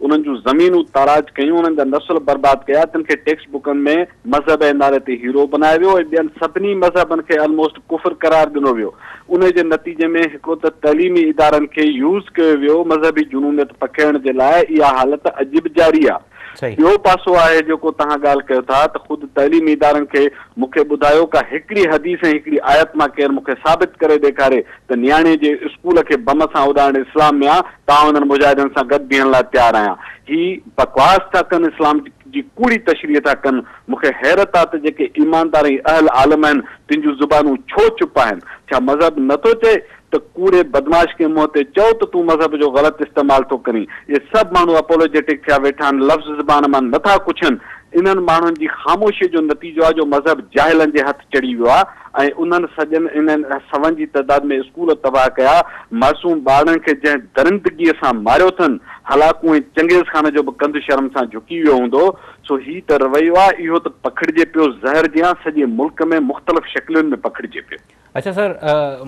انهن جون زمينون تاراج ڪيون، انهن جا نسل برباد ڪيا، تن کي ٽيڪسٽ بڪن ۾ مذهب جي نالي تي هيرو بنايو ويو ۽ ٻين سڀني مذهبن کي الموسٽ ڪفر قرار ڏنو ويو. انهي جي نتيجي ۾ هڪڙو ته تعليمي ادارن کي يوز ڪيو ويو مذهبي جنونيت پکيڙڻ جي لاء اها حالت اڄ به جاري آ. ٻيو پاسو آهي جيڪو توهان ڳالهه ڪيو ٿا ته خود تعليمي ادارن کي مون کي ٻڌايو ڪا هڪڙي حديث ۽ هڪڙي آيت مان ڪير مون کي ثابت ڪري ڏيکاري ته نياڻي جي اسڪول کي بم سان اڏائڻ اسلام ۾ آ ته آئون انهن مجاهدن سان گڏ بيهڻ لاء تيار آهيان. هي بڪواس ٿا ڪن اسلام جي ڪوڙي تشريح ٿا ڪن. مون کي حيرت آ ته جيڪي ايماندار ۽ اهل عالم آهن تن جون زبانون ڇو چپ آهن؟ ڇا مذهب نه ٿو چئي ته ڪوڙي بدمعاش کي منهن تي چئو ته تون مذهب جو غلط استعمال ٿو ڪرين. اهي سڀ ماڻهو اپولوجيٽڪ ٿيا ويٺا آهن، لفظ زبان مان نه ٿا ڪڇن. انهن ماڻهن جي خاموشيء جو نتيجو آهي جو مذهب جاهلن جي هٿ چڙهي ويو آهي ۽ انهن سڄن انهن سون جي تعداد ۾ اسڪول تباهه ڪيا، معصوم ٻارڙن کي جنهن درندگيء سان ماريو اٿن، هلاڪو ۽ چنگيز خان جو به ڪنڌ شرم سان جهڪي ويو هوندو. سو هي ته رويو آهي، اهو ته پکڙجي پيو زهر جيان سڄي ملڪ ۾ مختلف شڪلين ۾ پکڙجي پيو. اڇا سر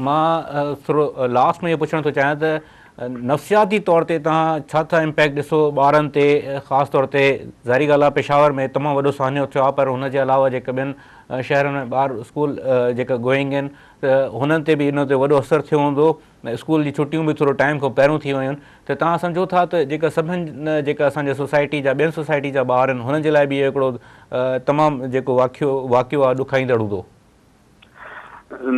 مان ٿورو لاسٽ ۾ اهو پڇڻ ٿو چاهيان ته نفسياتي طور تي توهان ڇا ٿا امپيڪٽ ڏسو ٻارن تي خاص طور تي ظاهري ڳالهه آهي پشاور ۾ تمام وڏو سانحو ٿيو آهي پر هن جي علاوه جيڪا ٻين شهرن ۾ ٻار اسڪول جيڪا گوئنگ آهن ته هنن تي به ان تي وڏو اثر ٿيو هوندو اسڪول جي ڇٽيون به ٿورو ٽائيم کان پهريون ٿي ويون ته توهان سمجهو ٿا ته جيڪا سڀن جيڪا اسان جي سوسائٽي جا ٻين سوسائٽي جا ٻار آهن هنن جي لاء به اهو هڪڙو تمام جيڪو واقعو واقعو آهي ڏکائيندڙ هوندو.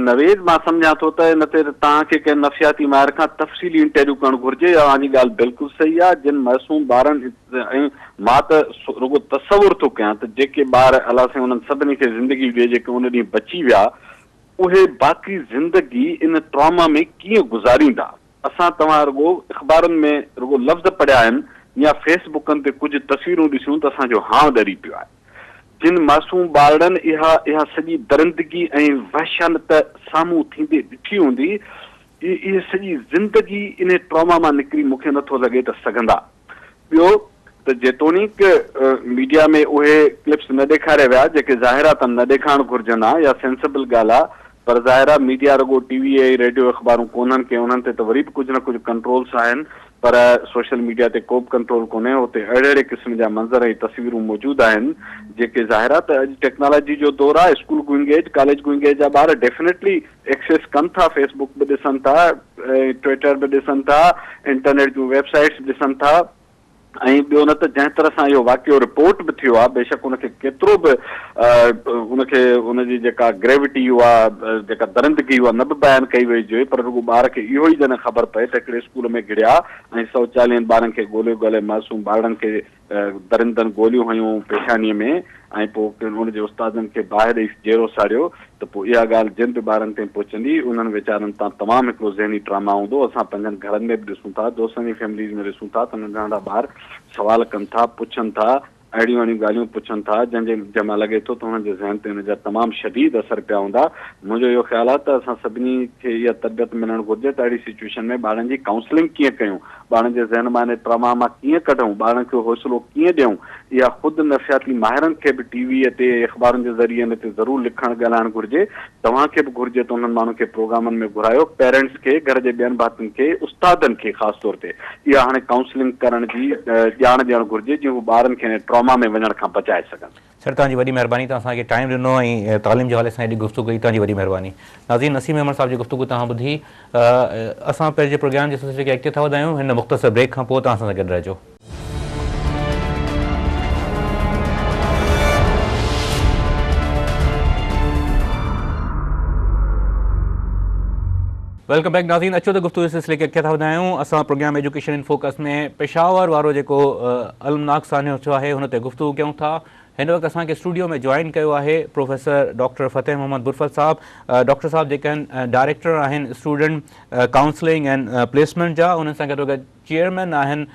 نويد، مان سمجهان ٿو ته ان تي ته توهان کي ڪنهن نفسياتي ماهر کان تفصيلي انٽرويو ڪرڻ گهرجي. اوهان جي ڳالهه بلڪل صحيح آهي. جن معصوم ٻارن ۽ مان ته رڳو تصور ٿو ڪيان ته جيڪي ٻار الله سائين انهن سڀني کي زندگي ڏي جيڪي ان ڏينهن بچي ويا اهي باقي زندگي ان ٽراما ۾ ڪيئن گذاريندا. اسان توهان رڳو اخبارن ۾ رڳو لفظ پڙهيا آهن يا فيس بڪن تي ڪجهه تصويرون ڏسيون ته اسان جو هانء ڏري پيو آهي. جن معصوم ٻارڙن اها اها سڄي درندگي ۽ وحشانت سامهون ٿيندي ڏٺي هوندي، اهي سڄي زندگي انهي ٽراما مان نڪري مون کي نٿو لڳي ته سگهندا. ٻيو ته جيتوڻيڪ ميڊيا ۾ اهي ڪلپس نه ڏيکاريا ويا جيڪي ظاهر آ ته نه ڏيکارڻ گهرجن ها يا سينسبل ڳالهه آ پر ظاهر آ ميڊيا رڳو ٽي وي ۽ ريڊيو اخبارون ڪونهن ڪي انهن تي ته وري به ڪجهه نه ڪجهه ڪنٽرولس آهن پر سوشل ميڊيا تي ڪوبه ڪنٽرول ڪونهي اتي اهڙي اهڙي قسم جا منظر ۽ تصويرون موجود آهن جيڪي ظاهر آ ته اڄ ٽيڪنالاجي جو دور آ school going age college going age جا ٻار ڊيفنيٽلي ايڪسيس ڪن ٿا فيس بڪ به ڏسن ٿا ۽ ٽوئٽر به ڏسن ٿا انٽرنيٽ جون ويب سائيٽس به ڏسن ٿا. ۽ ٻيو نه ته جنهن طرح سان اهو واقعو رپورٽ به ٿيو آهي بيشڪ ان کي ڪيترو به ان کي ان جي جيڪا گريوٽي اها جيڪا درندگي اها نه به بيان ڪئي وئي هجي پر رڳو ٻار کي اهو ئي جڏهن خبر پئي ته هڪڙي اسڪول ۾ گهڙيا ۽ 140 ٻارن کي ڳولي ڳولي معصوم ٻارڙن کي درندن گوليون هنيون پيشانيء ۾ ۽ پوء ان جي استادن کي باهه ڏئي جيئرو ساڙيو ته پوء اها ڳالهه جن به ٻارن تائين پهچندي انهن ويچارن تان تمام هڪڙو ذهني ٽراما هوندو. اسان پنهنجن گهرن ۾ به ڏسون ٿا، دوستن جي فيمليز ۾ ڏسون ٿا ته ننڍا ننڍا ٻار سوال ڪن ٿا، پڇن ٿا، اهڙيون اهڙيون ڳالهيون پڇن ٿا جنهن جي جنهن مان لڳي ٿو ته انهن جي ذهن تي ان جا تمام شديد اثر پيا هوندا. منهنجو اهو خيال آهي ته اسان سڀني کي اها تربيت ملڻ گهرجي ته اهڙي سچوئيشن ۾ ٻارن جي ڪائونسلنگ ڪيئن ڪيون، ٻارن جي ذهن مان ان ٽراما مان ڪيئن ڪڍون، ٻارن کي حوصلو ڪيئن ڏيون، اها خود نفسياتي ماهرن کي به ٽي ويء تي ۽ اخبارن جي ذريعي ان تي ضرور لکڻ ڳالهائڻ گهرجي. توهان کي به گهرجي ته انهن ماڻهن کي پروگرامن ۾ گهرايو، پيرنٽس کي، گهر جي ٻين ڀاتين کي، استادن کي خاص طور تي اها هاڻي ڪائونسلنگ ڪرڻ جي ڄاڻ ڏيڻ گهرجي جيئن هو ٻارن کي ان ٽراما ۾ وڃڻ کان بچائي سگهن. سر توهان جي وڏي مهرباني توهان اسان کي ٽائيم ڏنو ۽ تعليم جي حوالي سان ايڏي گفتگو ڪئي توهان جي وڏي مهرباني ناظرين نسيم احمد صاحب جي گفتگو توهان ٻڌي اسان پنهنجي پروگرام جي سلسلي کي اڳتي ٿا وڌايون هن مختصر بريڪ کان پوء توهان اسان سان گڏ رهجو. Welcome back ناظرين اچو ته گفتگو جي سلسلي کي اڳتي ٿا وڌايون اسان programme education in focus ۾ Peshawar وارو جيڪو المناڪ سانحو ٿيو آهي هن تي گفتگو ڪيون ٿا هن وقت اسان کي اسٽوڊيو ۾ جوائن ڪيو آهي پروفيسر ڊاڪٽر فتح محمد برفت صاحب ڊاڪٽر صاحب جيڪي آهن ڊائريڪٽر آهن اسٽوڊنٽ ڪائونسلنگ اينڊ پليسمينٽ جا انهن سان گڏوگڏ چيئرمين آهن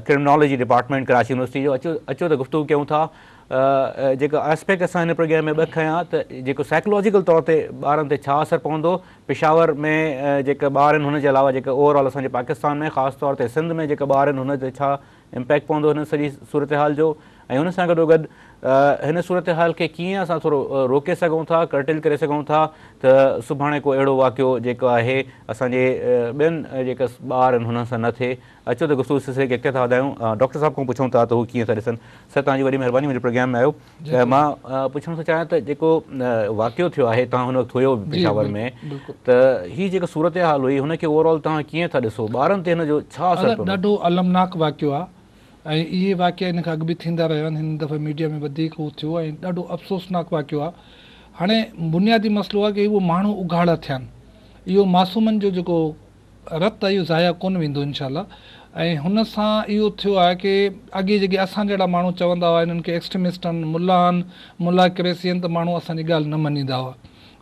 ڪرمنالاجي ڊپارٽمينٽ ڪراچي يونيورسٽي جو اچو اچو ته گفتگو ڪيون ٿا جيڪا آسپيڪٽ اسان هن پروگرام ۾ ٻه کنيا ته جيڪو سائيڪلوجيڪل طور تي ٻارن تي ڇا اثر پوندو پشاور ۾ جيڪا ٻار آهن هن جي علاوه جيڪا اوور آل اسان جي پاڪستان ۾ خاص طور تي سنڌ ۾ جيڪا ٻار آهن هن تي ڇا امپيڪٽ پوندو هن سڄي صورتحال جو ۽ ان سان گڏوگڏ هن صورتحال کي ڪيئن اسان ٿورو روڪي سگهون ٿا، ڪرٽيل ڪري سگهون ٿا ته سڀاڻي ڪو اهڙو واقعو جيڪو آهي اسان جي ٻين جيڪا ٻار آهن هنن سان نه ٿئي. اچو ته گفتگو سلسلي کي اڳتي ٿا وڌايون. ڊاڪٽر صاحب کان پڇون ٿا ته هو ڪيئن ٿا ڏسن. سر توهان جي وڏي مهرباني منهنجي پروگرام ۾ آيو. مان پڇڻ ٿو چاهيان ته جيڪو واقعو ٿيو آهي توهان هن وقت هيو به پشاور ۾ ته هي جيڪا صورتحال هئي هن کي اوور آل توهان ڪيئن ٿا ڏسو ٻارن تي هن جو ڇا اثر پوندو؟ ڏاڍو المناڪ واقعو آهي ۽ اهي واقعا ان کان اڳ به ٿيندا رهيا آهن هن دفعي ميڊيا ۾ وڌيڪ هو ٿيو ۽ ڏاڍو افسوسناڪ واقعو آهي هاڻي بنيادي مسئلو آهي ڪي اهو ماڻهو اگهاڙا ٿيا آهن اهو معصومن جو جيڪو رت اهو ضايع ڪونه ويندو انشاء الله ۽ هن سان اهو ٿيو آهي ڪي اڳي جيڪي اسان جهڙا ماڻهو چوندا هئا انهن کي ايڪسٽريمسٽ آهن ملا آهن ملا ڪريسي آهن ته ماڻهو اسان جي ڳالهه نه مڃيندا هئا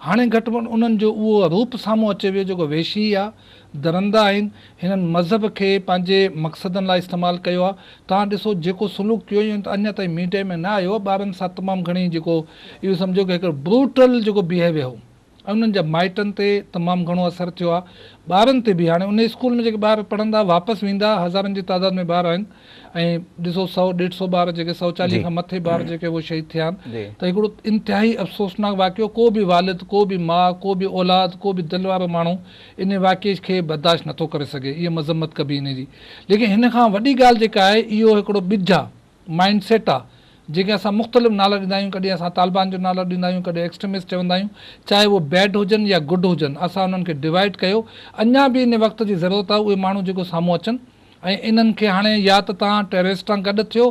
هاڻي گهٽ ۾ گهٽ انهن جو اهو روپ سامهون اچي ويو جيڪو وحشي آهي درندا آهن، هنن مذهب کي پنهنجي مقصدن لاء استعمال ڪيو آهي، توهان ڏسو جيڪو سلوڪ ڪيو ويو ته اڃا تائين ميڊيا ۾ نه آيو آهي، ٻارن سان تمام گهڻي جيڪو اهو سمجهو ڪه هڪڙو بروٽل جيڪو بيهيويئر هو ۽ انهن جا مائٽن تي تمام گهڻو اثر ٿيو آهي، ٻارن تي به هاڻي ان اسڪول ۾ جيڪي ٻار پڙهندا واپس ويندا هزارن جي تعداد ۾ ٻار آهن ۽ ڏسو سئو ڏيڍ سئو ٻار جيڪي 140 کان مٿي ٻار جيڪي اهي شهيد ٿيا آهن ته هڪڙو انتهائي افسوسناڪ واقعو ڪو به والد ڪو به ماء ڪو به اولاد ڪو به دل وارو ماڻهو ان واقعي کي برداشت نٿو ڪري سگهي اها مذمت ڪبي ان جي ليڪن هن کان وڏي ڳالهه جيڪا آهي اهو هڪڙو ٻج آهي مائنڊ سيٽ آهي جنهن کي اسان مختلف نالا ڏيندا آهيون ڪڏهن اسان طالبان جو نالو ڏيندا آهيون ڪڏهن ايڪسٽريمسٽ چوندا آهيون چاهي اهو بيڊ هجن يا گڊ هجن اسان انهن کي ڊوائيڊ ڪيو اڃا به ان وقت جي ضرورت آهي اهي ماڻهو جيڪو سامهون اچن ۽ انهن کي هاڻي يا ته توهان ٽيررسٽ سان گڏ ٿيو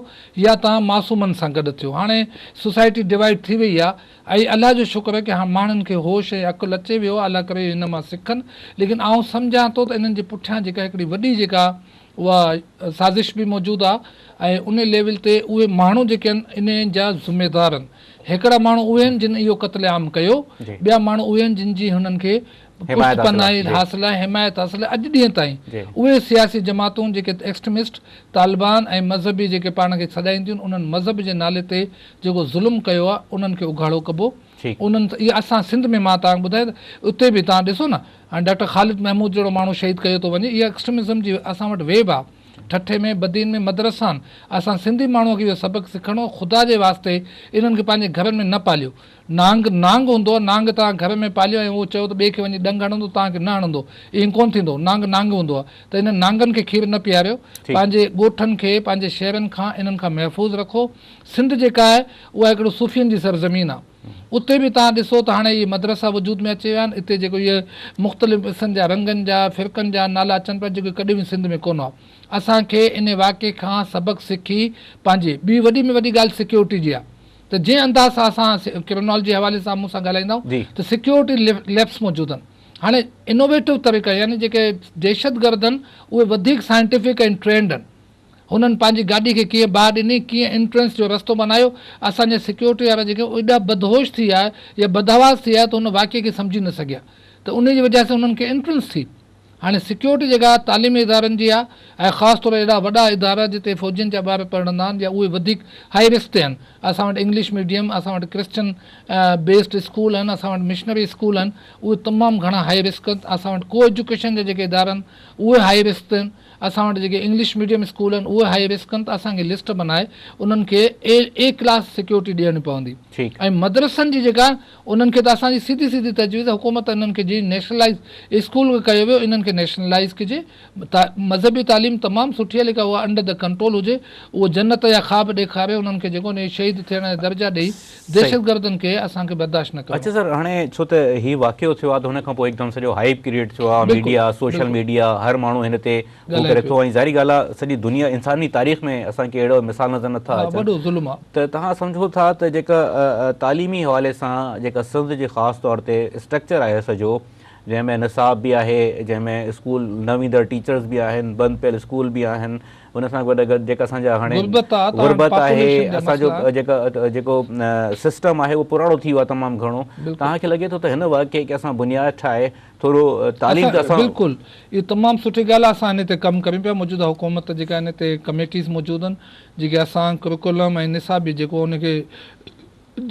يا توهان معصومن سان گڏ ٿيو هاڻي سوسائٽي ڊوائيڊ ٿي وئي آهي ۽ الله جو شڪر آهي ڪي هاڻ ماڻهن کي هوش ۽ عقل اچي ويو آهي الله ڪري هن مان سکن ليڪن آئون سمجهان ٿو ته انهن جي پٺيان جيڪا هڪڙي وڏي جيڪا اها سازش به موجود آهي ۽ ان ليول تي اهي ماڻهو جيڪي آهن انهن جا ذميدار آهن هڪڙا ماڻهو اهي آهن جن اهو قتل عام ڪيو ٻيا ماڻهو اهي آهن جن جي هنن کي پشت پناهي حاصل آهي، حمايت حاصل آهي، اڄ ڏينهن تائين اهي سياسي جماعتون جيڪي ايڪسٽريمسٽ، طالبان ۽ مذهبي جيڪي پاڻ کي سڏائينديون انهن مذهب جي نالي تي جيڪو ظلم ڪيو آهي انهن کي اگهاڙو ڪبو انهن اها اسان سنڌ ۾ مان توهان کي ٻڌايان ته اتي به توهان ڏسو نه هاڻي ڊاڪٽر خالد محمود جهڙو ماڻهو شهيد ڪيو ٿو وڃي اها ايڪسٽريمزم جي اسان وٽ ويب آهي ٺٽي ۾ بدين ۾ مدرسا آهن اسان سنڌي ماڻهو کي اهو سبق سکڻو خدا جي واسطي انهن کي پنهنجي گهرن ۾ نه پاليو نانگ نانگ هوندو آهي، نانگ توهان گهر ۾ پاليو ۽ اهو چيو ته ٻئي کي وڃي ڏنگ هڻندو توهان کي نه هڻندو، ائين ڪونه ٿيندو، نانگ نانگ هوندو آهي ته انهن نانگن کي کير نه پياريو، پنهنجي ڳوٺن کي پنهنجي شهرن کان انهن کان محفوظ رکو، سنڌ جيڪا آهي اها هڪڙو صوفين جي سرزمين آهي، اتي به توهان ڏسو ته هاڻي اهي مدرسا وجود ۾ اچي ويا آهن، اتي جيڪو اهي مختلف قسم جا رنگن جا فرقن جا نالا اچن پيا جيڪي ڪڏهن به سنڌ ۾ ڪونه هئا، اسان کي انهي واقعي کان سبق سکي پنهنجي ٻي وڏي ۾ وڏي ڳالهه سيڪيورٽي جي آهي. ته جنهن انداز سان اسان ڪرمنالاجي جي حوالي سان مون سان ڳالهائيندائو ته سيڪيورٽي ليپس موجود آهن هاڻي انوويٽو طريقا يعني جيڪي دهشتگرد آهن اهي وڌيڪ سائنٽيفڪ ۽ ٽرينڊ آهن هنن پنهنجي گاڏي کي ڪيئن باهه ڏني ڪيئن انٽرنس جو رستو بنايو اسان جا سيڪيورٽي وارا جيڪي ايڏا بدهوش ٿي ويا يا بدحواس ٿي ويا ته هن واقعي کي سمجهي نه سگهيا ته ان جي وجه سان انهن کي انٽرنس ٿي هاڻي سيڪيورٽي جيڪا تعليمي ادارن جي آهي ۽ خاص طور اهڙا وڏا ادارا جتي فوجين جا ٻار پڙهندا آهن يا اهي وڌيڪ هائي رسڪ تي آهن. اسان وٽ انگلش ميڊيم، اسان وٽ ڪرسچن بيسڊ اسڪول آهن، اسان وٽ مشنري اسڪول آهن، اهي تمام گهڻا هائي رسڪ آهن. اسان وٽ ڪو ايجوڪيشن جا جيڪي ادارا آهن اهي هائي رسڪ تي آهن. اسان وٽ جيڪي انگلش ميڊيم اسڪول آهن اهي هائي رسڪ آهن ته اسان کي لسٽ بنائي انهن کي اي ڪلاس سيڪيورٽي ڏيڻي پوندي ۽ مدرسن جي جيڪا انهن کي ته اسان جي سڌي سڌي تجويز حڪومت انهن کي جي نيشنلائيز اسڪول کي ڪيو ويو انهن کي نيشنلائيز ڪجي مذهبي تعليم تمام سٺي آهي ليڪن اها انڊر the control هجي اهو جنت جا خواب ڏيکاري انهن کي جيڪو شهيد ٿيڻ جا درجا ڏئي دهشتگردن کي اسان کي برداشت نه ڪرڻو. اڇا سر هاڻي ڇو ته هي واقعو ٿيو آهي ته هن کان پوء هڪدم سڄو هائيپ ڪريئيٽ ٿيو آهي ميڊيا سوشل ميڊيا هر ماڻهو هن تي هو ڪري ٿو ۽ ظاهري ڳالهه آهي سڄي دنيا انساني تاريخ ۾ اسان کي اهڙو مثال نظر نٿا اچن وڏو ظلم آهي. ته توهان سمجهو ٿا ته جيڪا تعليمي حوالي سان جيڪا سنڌ جي خاص طور تي اسٽرڪچر آهي سڄو جنهن ۾ نصاب به آهي جنهن ۾ اسڪول نه ويندڙ ٽيچرز به آهن بند پيل اسڪول به آهن ان سان گڏ گڏ جيڪا اسان جا هاڻي غربت آهي اسان جو جيڪا جيڪو سسٽم آهي اهو پراڻو ٿي ويو آهي تمام گهڻو توهان کي لڳي ٿو ته هن واقعي کي اسان بنياد ٺاهي ٿورو تعليم ته اسان. بلڪل اهو تمام سٺي ڳالهه آهي اسان ان تي ڪم ڪريون پيا موجوده حڪومت جيڪا ان تي ڪميٽيز موجود آهن جيڪي اسان ڪريڪولم ۽ نصابي جيڪو ان کي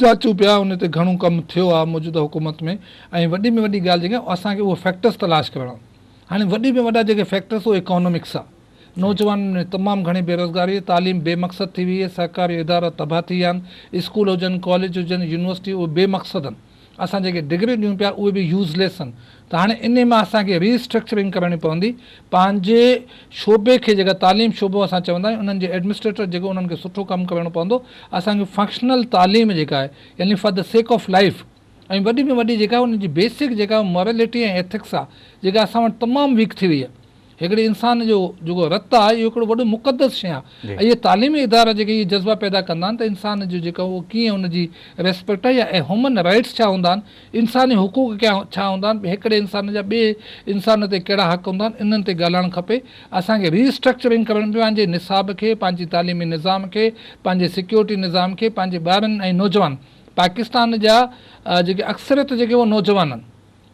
جاچون پيا ان تي گهڻو ڪم ٿيو آهي موجوده حڪومت ۾ ۽ وڏي ۾ وڏي ڳالهه جيڪا اسان کي اهي فيڪٽرس تلاش ڪرڻا هاڻي وڏي ۾ وڏا جيڪي فيڪٽرس اهي اڪانومڪس آهي. نوجوانن ۾ تمام گهڻي بيروزگاري آهي، تعليم بي مقصد ٿي وئي آهي، سرڪاري ادارا تباهه ٿي ويا آهن، اسڪول هجن، ڪاليج هجن، يونيورسٽي اهي بي مقصد آهن. اسان جيڪي ڊگريون ڏيون پيا اهي به يوز ليس آهن ته هاڻي انهي مان اسان کي ري اسٽرڪچرنگ ڪرڻي پوندي پنهنجي شعبي کي جيڪا تعليم شعبو اسان چوندا آهيون انهن جي ايڊمنسٽريٽر جيڪو انهن کي سٺو ڪم ڪرڻو پوندو اسان کي فنڪشنل تعليم جيڪا آهي يعني for the sake of life ۽ وڏي ۾ وڏي جيڪا ان جي بيسڪ جيڪا مورلٽي ۽ ايٿڪس آهي جيڪا اسان وٽ تمام ويڪ ٿي وئي آهي هڪڙي انسان جو جيڪو رت آهي اهو هڪڙو وڏو مقدس شيء آهي ۽ اهي تعليمي ادارا جيڪي اهي جذبا پيدا ڪندا آهن ته انسان جو جيڪو اهو ڪيئن ان جي ريسپيڪٽ آهي يا هيومن رائيٽس ڇا هوندا آهن انساني حقوق ڪيا ڇا هوندا آهن هڪڙي انسان جا ٻئي انسان تي ڪهڙا حق هوندا آهن انهن تي ڳالهائڻ کپي اسان کي ري اسٽرڪچرنگ ڪرڻ پنهنجي نصاب کي پنهنجي تعليمي نظام کي پنهنجي سيڪيورٽي نظام کي پنهنجي ٻارن ۽ نوجوان پاڪستان جا جيڪي اڪثريت جيڪي اهي نوجوان آهن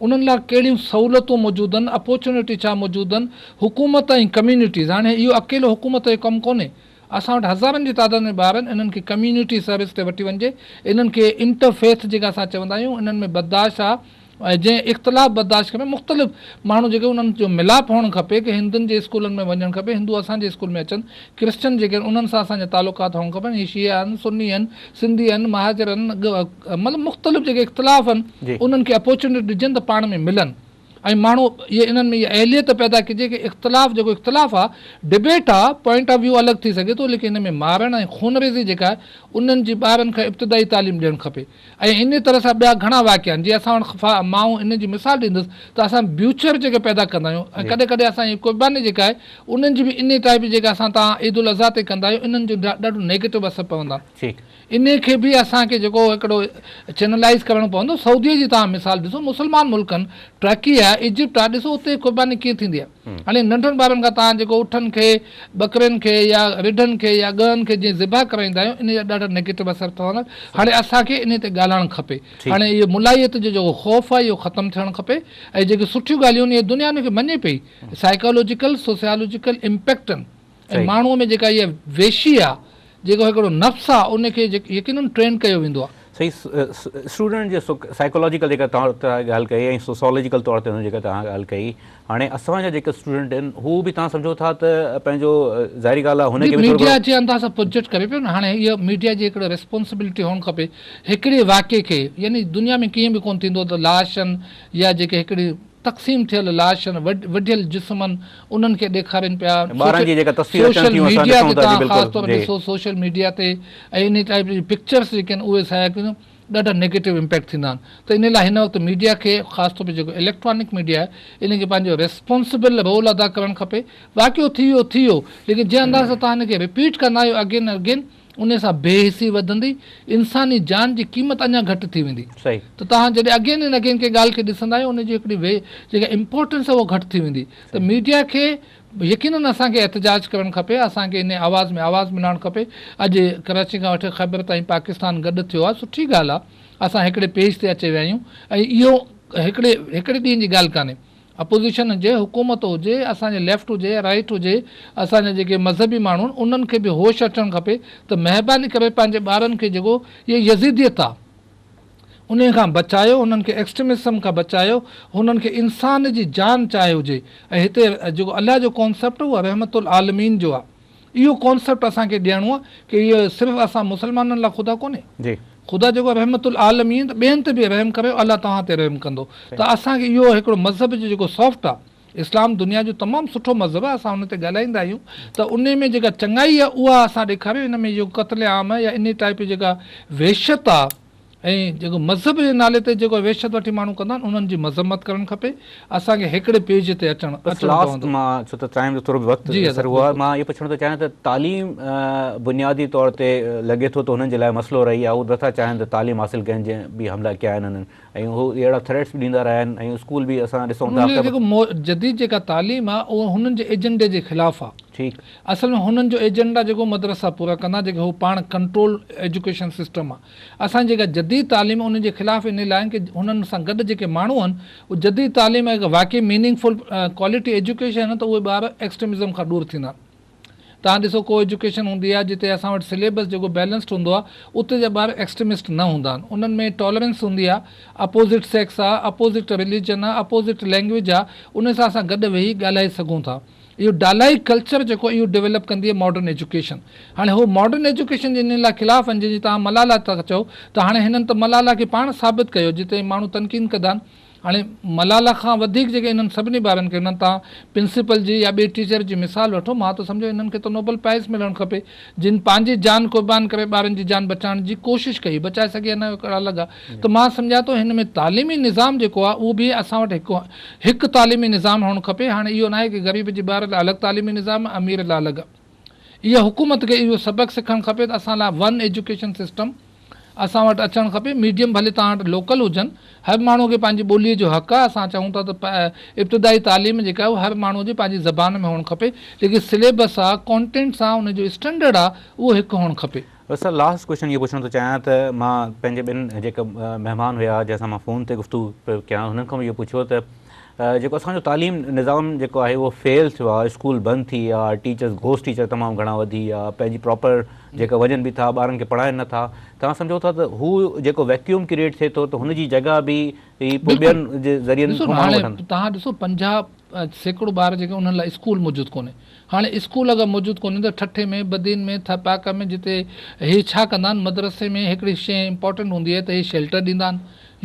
انهن لاء ڪهڙيون سهولتون موجود آهن، اپورچونٽي ڇا موجود آهن، حڪومت ۽ ڪميونٽيز، هاڻي اهو اڪيلو حڪومت جو ڪم ڪونهي، اسان وٽ هزارن جي تعداد ۾ ٻار آهن، انهن کي ڪميونٽي سروس تي وٺي وڃجي، انهن کي انٽر فيٿ جيڪا اسان چوندا آهيون، انهن ۾ برداشت آ ۽ جنهن اختلاف برداشت کپي، مختلف ماڻهو جيڪي انهن جو ملاپ هئڻ کپي ڪي هندن جي اسڪولن ۾ وڃڻ کپي، هندو اسان جي اسڪول ۾ اچن، ڪرسچن جيڪي آهن انهن سان اسان جا تعلقات هئڻ کپن، هي شيعا آهن، سني آهن، سنڌي آهن، مهاجر آهن، مطلب مختلف جيڪي اختلاف آهن انهن کي اپورچونٽي ڏجن ته پاڻ ۾ ملن ۽ ماڻهو اهي انهن ۾ اها اهليت پيدا ڪجي ڪي اختلاف جيڪو اختلاف آهي ڊبيٽ آهي پوائنٽ آف ويو الڳ ٿي سگهي ٿو ليڪن ان ۾ مارڻ ۽ خونريزي جيڪا آهي انهن جي ٻارن کان ابتدائي تعليم ڏيڻ کپي ۽ انهي طرح سان ٻيا گهڻا واقعا آهن جي اسان وٽ مان ان جي مثال ڏيندس ته اسان بيوچر جيڪي پيدا ڪندا آهيون ۽ ڪڏهن ڪڏهن اسان جي قرباني جيڪا آهي انهن جي به انهي ٽائيپ جي جيڪا اسان تان عيد الاضحيٰ تي ڪندا آهيون انهن جو ڏاڍو نيگيٽو اثر پوندا آهن. انهي کي به اسان کي جيڪو هڪڙو چينلائيز ڪرڻو پوندو. سعودي جي توهان مثال ڏسو مسلمان ملڪ آهن ٽرڪي آهي ايجپٽ آهي ڏسو اتي قرباني ڪيئن ٿيندي آهي. هاڻي ننڍن ٻارن کان توهان جيڪو اٺن کي ٻڪرين کي يا رڍن کي يا ڳهن کي جيئن ذبح ڪرائيندا آهيون انهي جا ڏاڍا نيگيٽو اثر پوندا. هاڻي اسان کي انهي تي ڳالهائڻ کپي. هاڻي اهو ملائيت جو جيڪو خوف آهي اهو ختم ٿيڻ کپي ۽ جيڪي سٺيون ڳالهيون آهن اهي دنيا ان کي مڃي پئي سائيڪالوجيڪل سوسيالوجيڪل امپيڪٽ آهن. ۽ ماڻهوء ۾ جيڪا هيء وحشي آ، جيڪو هڪڙو نفس آ، ان کي يقيناً ٽرين ڪيو ويندو آ. صحيح اسٽوڊنٽ جي سائيڪالاجيڪل جيڪا توهان ڳالهه ڪئي ۽ سوسيالاجيڪل طور تي جيڪا توهان ڳالهه ڪئي، هاڻي اسان جا جيڪي اسٽوڊنٽ آهن هو به توهان سمجهو ٿا ته پنهنجو ظاهري ڳالهه آ هن کي به ٿورو ميڊيا جي انداز سان پروجيڪٽ ڪري پيو نه، هاڻي اها ميڊيا جي هڪڙو ريسپانسبلٽي هئڻ کپي هڪڙي واقعي کي يعني دنيا ۾ ڪيئن به ڪونه ٿيندو ته لاشن يا جيڪي هڪڙي تقسيم ٿيل لاشن، وڍيل جسمن، انهن کي ڏيکارين پيا. ٻارن جي جيڪا تصوير اچن سوشل ٿيون اسان ميڊيا ڏسون تي ٿا جي توهان بلڪل خاص طور جي. ڏسو سوشل ميڊيا تي ۽ انهي ٽائيپ جي پڪچرس جيڪي آهن اهي شايع ڪيون ڏاڍا نيگيٽو امپيڪٽ ٿيندا آهن ته انهي لاء هن وقت ميڊيا کي خاص طور تي جيڪو اليڪٽرانڪ ميڊيا آهي انهي کي پنهنجو ريسپانسبل رول ادا ڪرڻ کپي واقعو ٿي ويو ٿي ويو ليڪن جنهن انداز سان توهان ان کي رپيٽ ڪندا آهيو اگين اگين انهي سان بي حسي وڌندي، انساني جان جي قيمت اڃا گهٽ ٿي ويندي. ته توهان جڏهن اگين اينڊ اگين ڪنهن ڳالهه کي ڏسندا آهيو ان جي هڪڙي وي جيڪا امپورٽنس آهي اها گهٽ ٿي ويندي ته ميڊيا کي يقينن اسان کي احتجاج ڪرڻ کپي اسان کي انهي آواز ۾ آواز ملائڻ کپي اڄ ڪراچي کان وٺي خيبر تائين پاڪستان گڏ ٿيو آهي سٺي ڳالهه آهي اسان هڪڙي پيج تي اچي ويا آهيون ۽ اهو هڪڙي هڪڙي ڏينهن جي ڳالهه ڪانهي اپوزيشن هجي، حڪومت هجي، اسان جي ليفٽ هجي يا رائيٽ هجي، اسان جا جيڪي مذهبي ماڻهو آهن انهن کي به هوش اچڻ کپي ته مهرباني ڪري پنهنجي ٻارن کي جيڪو هي يزيديت آ انهي کان بچايو، انهن کي ايڪسٽريمسم کان بچايو، هنن کي انسان جي جان چاهي هجي ۽ هتي جيڪو الله جو ڪانسيپٽ اهو رحمت العالمين جو آ. اهو ڪانسيپٽ اسان کي ڏيڻو آهي ڪي اهو صرف اسان مسلمانن لاء خدا ڪونهي. خدا جيڪو رحمت العالمين ته ٻين تي به رحم ڪريو الله توهان تي رحم ڪندو ته اسان کي اهو هڪڙو مذهب جو جيڪو سافٽ آهي اسلام دنيا جو تمام سٺو مذهب آهي اسان ان تي ڳالهائيندا آهيون ته انهي ۾ جيڪا چڱائي آهي اها اسان ڏيکاريو ان ۾ جيڪو قتل عام آهي يا انهي ٽائيپ جي جيڪا وحشت آهي ۽ جيڪو مذهب جي نالي تي جيڪو وحشت وٺي ماڻهو ڪندا آهن انهن جي مذمت ڪرڻ کپي اسان کي هڪڙي پيج تي اچڻ بس اچڻو لاسٽ پوندو. مان ڇو ته ٽائيم جو ٿورو به وقت جي ادا سر هو بلڪل. مان اهو پڇڻ ٿو چاهيان ته تعليم بنيادي طور تي لڳي ٿو ته هنن جي لاء مسئلو رهي آهي هو نٿا چاهين ته تعليم حاصل ڪن جنهن به حملا ڪيا آهن هنن ۽ هو اهڙا ٿريٽس به ڏيندا رهيا آهن ۽ اسڪول به اسان ڏسون ٿا هنن جي جيڪو جديد جيڪا تعليم آهي اهو هنن جي ايجنڊي جي خلاف آهي. ٺيڪ. اصل ۾ هنن جو ايجنڊا جيڪو مدرسا پورا ڪندا جيڪي هو پاڻ ڪنٽرول ايجوڪيشن سسٽم آ اسان جي جيڪا جديد تعليم ان جي خلاف انهي لاء آهن ڪي هنن سان گڏ جيڪي ماڻهو آهن اهي جديد تعليم ۽ واقعي ميننگ فل ڪوالٽي ايجوڪيشن ته اهي ٻار ايڪسٽريمزم کان ڏور ٿيندا توهان ڏسو ڪو ايجوڪيشن هوندي آهي جتي اسان وٽ سليبس جيڪو بيلنسڊ هوندو آهي اتي جا ٻار ايڪسٽريمسٽ نه هوندا آهن انهن ۾ ٽالرنس هوندي آهي اپوزٽ سيڪس آهي اپوزٽ رليجن آهي اپوزٽ لينگويج آهي ان سان اسان گڏ ويهي ڳالهائي سگهون ٿا. اهو ڊالائي ڪلچر جيڪو اهو ڊيولپ ڪندي آهي ماڊرن ايجوڪيشن. هاڻي هو ماڊرن ايجوڪيشن جي انهن لاء خلاف آهن جنهن جي توهان ملالا ٿا چئو ته هاڻي هنن ته ملالا کي پاڻ ثابت ڪيو جتي ماڻهو تنقيد ڪندا آهن هاڻي ملالا کان وڌيڪ جيڪي انهن سڀني ٻارن کي انهن توهان پرنسپل جي يا ٻئي ٽيچر جي مثال وٺو مان ته سمجهو انهن کي ته نوبل پرائز ملڻ کپي جن پنهنجي جان قربان ڪري ٻارن جي جان بچائڻ جي ڪوشش ڪئي بچائي سگهي يا نه اهو هڪڙو الڳ آهي ته مان سمجهان ٿو هن ۾ تعليمي نظام جيڪو آهي اهو به اسان وٽ هڪ هڪ تعليمي نظام هئڻ کپي هاڻي اهو ناهي ڪي غريب جي ٻار لاء الڳ تعليمي نظام امير لاء الڳ اها حڪومت کي اهو سبق سکڻ کپي ته اسان لاء ون ايجوڪيشن سسٽم اسان وٽ اچڻ کپي، ميڊيم ڀلي توهان وٽ لوڪل هجن، هر ماڻهو کي پنهنجي ٻوليء جو حق آهي، اسان چئون ٿا ته ابتدائي تعليم جيڪا آهي اها هر ماڻهو جي پنهنجي زبان ۾ هئڻ کپي، جيڪي سليبس آهي، ڪانٽينٽس آهي، ان جو اسٽينڊرڊ آهي اهو هڪ هئڻ کپي. بس سر لاسٽ ڪوئسچن اهو پڇڻ ٿو چاهيان ته مان پنهنجي ٻن جيڪا مهمان هيا جنهن سان مان فون تي گفتگو پيو ڪيان هنن کان به اهو پڇيو ته جيڪو اسان جو تعليم نظام جيڪو آهي اهو فيل ٿيو آهي اسڪول بند ٿي ويا ٽيچرز گهوسٽ ٽيچر تمام گهڻا وڌي ويا پنهنجي پراپر جيڪا وڃن به ٿا ٻارن کي پڙهائن نه ٿا توهان سمجهو ٿا ته هو جيڪو ويڪيوم ڪريئيٽ ٿئي ٿو ته هن جي جڳهه به هي پوء ٻين جي ذريعن کان ماڻهو وٺن. توهان ڏسو 50% ٻار جيڪي انهن لاء اسڪول موجود ڪونهي هاڻي اسڪول اگر موجود ڪونهي ته ٺٽي ۾ بدين ۾ ٿرپارڪر ۾ جتي هي ڇا ڪندا آهن مدرسي ۾ هڪڙي شيء امپارٽنٽ هوندي آهي ته هي شيلٽر ڏيندا آهن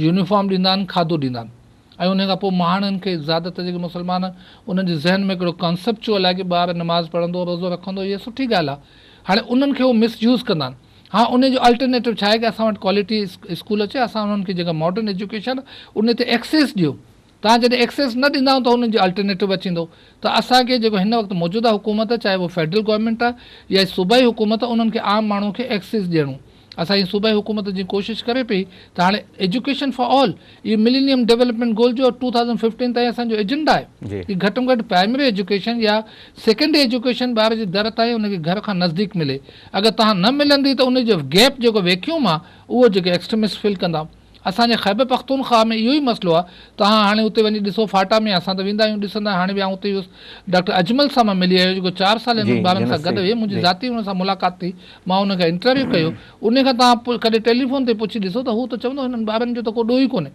يونيفارم ڏيندا آهن کاڌو ڏيندا آهن ۽ انهي کان پوء مهاڻن کي زياده تر جيڪي مسلمان آهن انهن جي ذهن ۾ هڪڙو ڪانسيپچوئل آهي ڪي ٻار نماز پڙهندو روزو رکندو اها سٺي ڳالهه آهي هاڻي انهن کي هو مس يوز ڪندا آهن ها انهي جو الٽرنيٽو ڇا آهي ڪي اسان وٽ ڪوالٽي اسڪول اچي اسان انهن کي جيڪا ماڊرن ايجوڪيشن انهي تي ايڪسيس ڏيو توهان جڏهن ايڪسيس نه ڏيندا ته انهن جو الٽرنيٽو اچيندو ته اسان کي جيڪو هن وقت موجوده حڪومت چاهي اهو فيڊرل گورنمينٽ آهي يا صوبائي حڪومت انهن کي عام ماڻهو کي ايڪسيس ڏيڻو اسان جي صوبائي حڪومت جي ڪوشش ڪري پئي ته هاڻي ايجوڪيشن فار آل اهو ملينيم ڊولپمينٽ گول جو ٽو ٿائوزنڊ ففٽين تائين اسان جو ايجنڊا آهي ڪي گهٽ ۾ گهٽ پرائمري ايجوڪيشن يا سيڪنڊري ايجوڪيشن ٻار جي در تائين ان کي گهر کان نزديڪ ملي اگر تهان نه ملندي ته ان جو گيپ جيڪو ويڪيوم آهي اهو جيڪي ايڪسٽريمسٽ فل ڪندا اسان جي خيبر پختونخواهه ۾ اهو ئي مسئلو آهي توهان هاڻي اتي وڃي ڏسو فاٽا ۾ اسان ته ويندا آهيون ڏسندا آهيون هاڻي به آئون اتي ئي هيس ڊاڪٽر اجمل سان مان ملي آيو جيڪو چار سال هنن ٻارن سان گڏ هيو منهنجي ذاتي ان سان ملاقات ٿي مان ان کان انٽرويو ڪيو ان کان توهان ڪڏهن ٽيليفون تي پڇي ڏسو ته هو ته چوندو هنن ٻارن جو ته ڪو ڏوهه ئي ڪونهي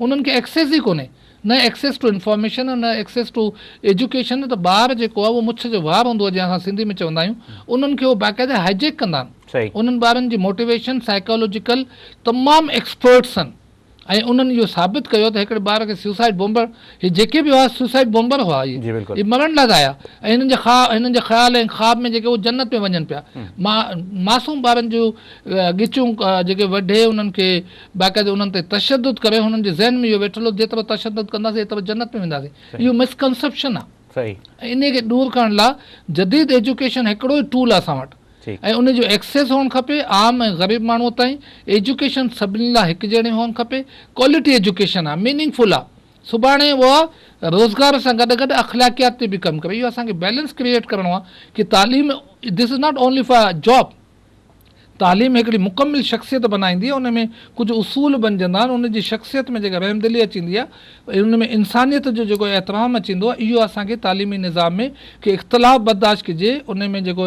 انهن کي ايڪسيس ئي ڪونهي نه ايڪسيس ٽو انفارميشن نه ايڪسيس ٽو ايجوڪيشن ته ٻار جيڪو آهي اهو مڇ جو وار هوندو آهي جيئن اسان سنڌي ۾ چوندا آهيون انهن کي هو باقاعده هائيجيڪ ڪندا آهن انهن ٻارن جي موٽيويشن سائيڪالاجيڪل تمام ايڪسپرٽس آهن ۽ انهن اهو ثابت ڪيو ته هڪڙي ٻار کي سوسائيڊ بومبر هي جيڪي به هئا سوسائيڊ بومبر هئا اهي اهي مرڻ لاء آيا ۽ هنن جي خواب هنن جي خيال ۽ خواب ۾ جيڪي هو جنت ۾ وڃن پيا معصوم ٻارن جون ڳچيون جيڪي وڍي انهن کي باقاعده انهن تي تشدد ڪري هنن جي ذهن ۾ اهو ويٺل هو جيترو تشدد ڪنداسين ايترو جنت ۾ وينداسين اهو مسڪنسيپشن آهي ۽ انهي کي ڏور ڪرڻ لاء جديد ايجوڪيشن هڪڙو ئي ٽول آهي اسان وٽ ۽ ان جو ايڪسيس هئڻ کپي عام ۽ غريب ماڻهو تائين، ايجوڪيشن سڀني لاء هڪجهڙي هئڻ کپي، ڪوالٽي ايجوڪيشن آ، ميننگ فل آ، سڀاڻي اها روزگار سان گڏ گڏ اخلاقيات تي به ڪم ڪري، اهو اسان کي بيلنس ڪريئيٽ ڪرڻو آ ڪي تعليم this is not only for job, تعليم هڪڙي مڪمل شخصيت بنائيندي آ، ان ۾ ڪجهه اصول بنجندا آهن، ان جي شخصيت ۾ جيڪا رحمدلي اچي ايندي آ، ان ۾ انسانيت جو جيڪو احترام اچي ايندو آهي اهو اسان کي تعليمي نظام ۾ ڪي اختلاف برداشت ڪجي ان ۾ جيڪو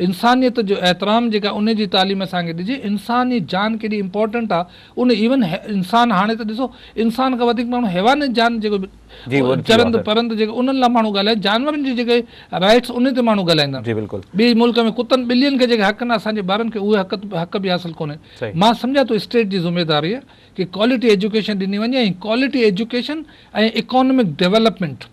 انسانيت جو احترام جيڪا ان جي تعليم اسان کي ڏجي انساني جان ڪيڏي امپورٽنٽ آهي ان ايون انسان هاڻي ته ڏسو انسان کان وڌيڪ ماڻهو حيوان جان جيڪو چرند پرند جيڪي انهن لاء ماڻهو ڳالهائين جانورن جي جيڪي رائٽس ان تي ماڻهو ڳالهائيندا آهن ٻي ملڪ ۾ ڪتن ٻلين کي جيڪي حق آهن اسان جي ٻارن کي اهي حق به حاصل ڪونهن مان سمجهان ٿو اسٽيٽ جي ذميواري آهي ڪي ڪوالٽي ايجوڪيشن ڏني وڃي ۽ ڪوالٽي ايجوڪيشن ۽ اڪانومڪ ڊولپمينٽ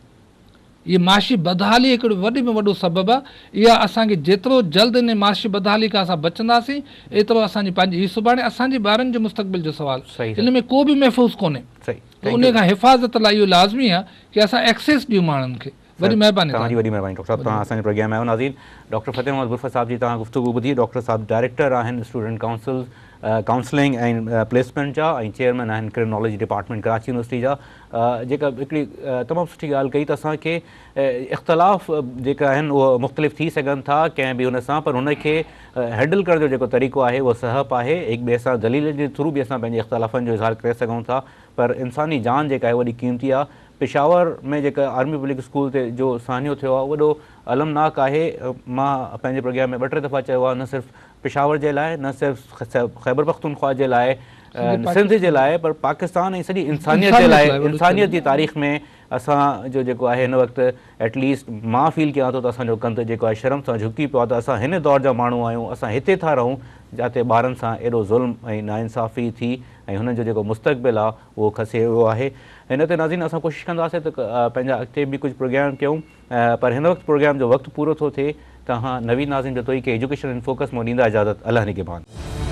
هي معاشي بدحالي هڪڙو وڏي ۾ وڏو سبب آهي اها اسان کي جيترو جلد ان معاشي بدحالي کان اسان بچنداسين ايترو اسان جي پنهنجي هي سڀاڻي اسان جي ٻارن جو مستقبل جو سوال ان ۾ ڪو به محفوظ ڪونهي ته ان کان حفاظت لاء اهو لازمي آهي ڪي اسان ايڪسيس ڏيون ماڻهن کي وڏي مهرباني توهان جي وڏي مهرباني ڊاڪٽر صاحب توهان اسان جي پروگرام ۾ آيو ناظرين ڊاڪٽر فتح محمد برفت صاحب جي توهان گفتگو ٻڌي ڊاڪٽر صاحب ڊائريڪٽر آهن اسٽوڊنٽ ڪائونسل ڪائونسلنگ ۽ پليسمينٽ جا ۽ چيئرمين آهن ڪرمنالاجي ڊپارٽمينٽ ڪراچي يونيورسٽي جا جيڪا هڪڙي تمام سٺي ڳالهه ڪئي ته اسان کي اختلاف جيڪا آهن اهو مختلف ٿي سگهن ٿا ڪنهن به هن سان پر هن کي هينڊل ڪرڻ جو جيڪو طريقو آهي اهو سهپ آهي هڪ ٻئي سان دليلن جي ٿرو به اسان پنهنجي اختلافن جو اظهار ڪري سگهون ٿا پر انساني جان جيڪا آهي وڏي قيمتي آهي پشاور ۾ جيڪا آرمي پبلڪ اسڪول تي جو سانحو ٿيو آهي وڏو المناڪ آهي مان پنهنجي پروگرام ۾ ٻه ٽي دفعا چيو آهي نه صرف پشاور جي لاء نه صرف خيبرپختونخوا جي لاء سنڌ جي لاء پر پاڪستان ۽ سڄي انسانيت جي لاء انسانيت جي تاريخ ۾ اسان جو جيڪو آهي هن وقت ايٽ ليسٽ مان فيل ڪيان ٿو ته اسان جو ڪنڌ جيڪو آهي شرم سان جهڪي پيو آهي ته اسان هن دور جا ماڻهو آهيون اسان هتي ٿا رهون جاتي ٻارن سان ايڏو ظلم ۽ ناانصافي ٿي ۽ هنن جو جيڪو مستقبل آهي اهو کسي ويو آهي. هن تي ناظرين اسان ڪوشش ڪنداسين ته پنهنجا اڳتي به ڪجهه پروگرام ڪيون پر هن وقت پروگرام جو وقت پورو ٿو ٿئي. توهان نويد ناظم جتوئي کي ايجوڪيشن ان فوڪس مون ڏيندا اجازت الله نگهبان.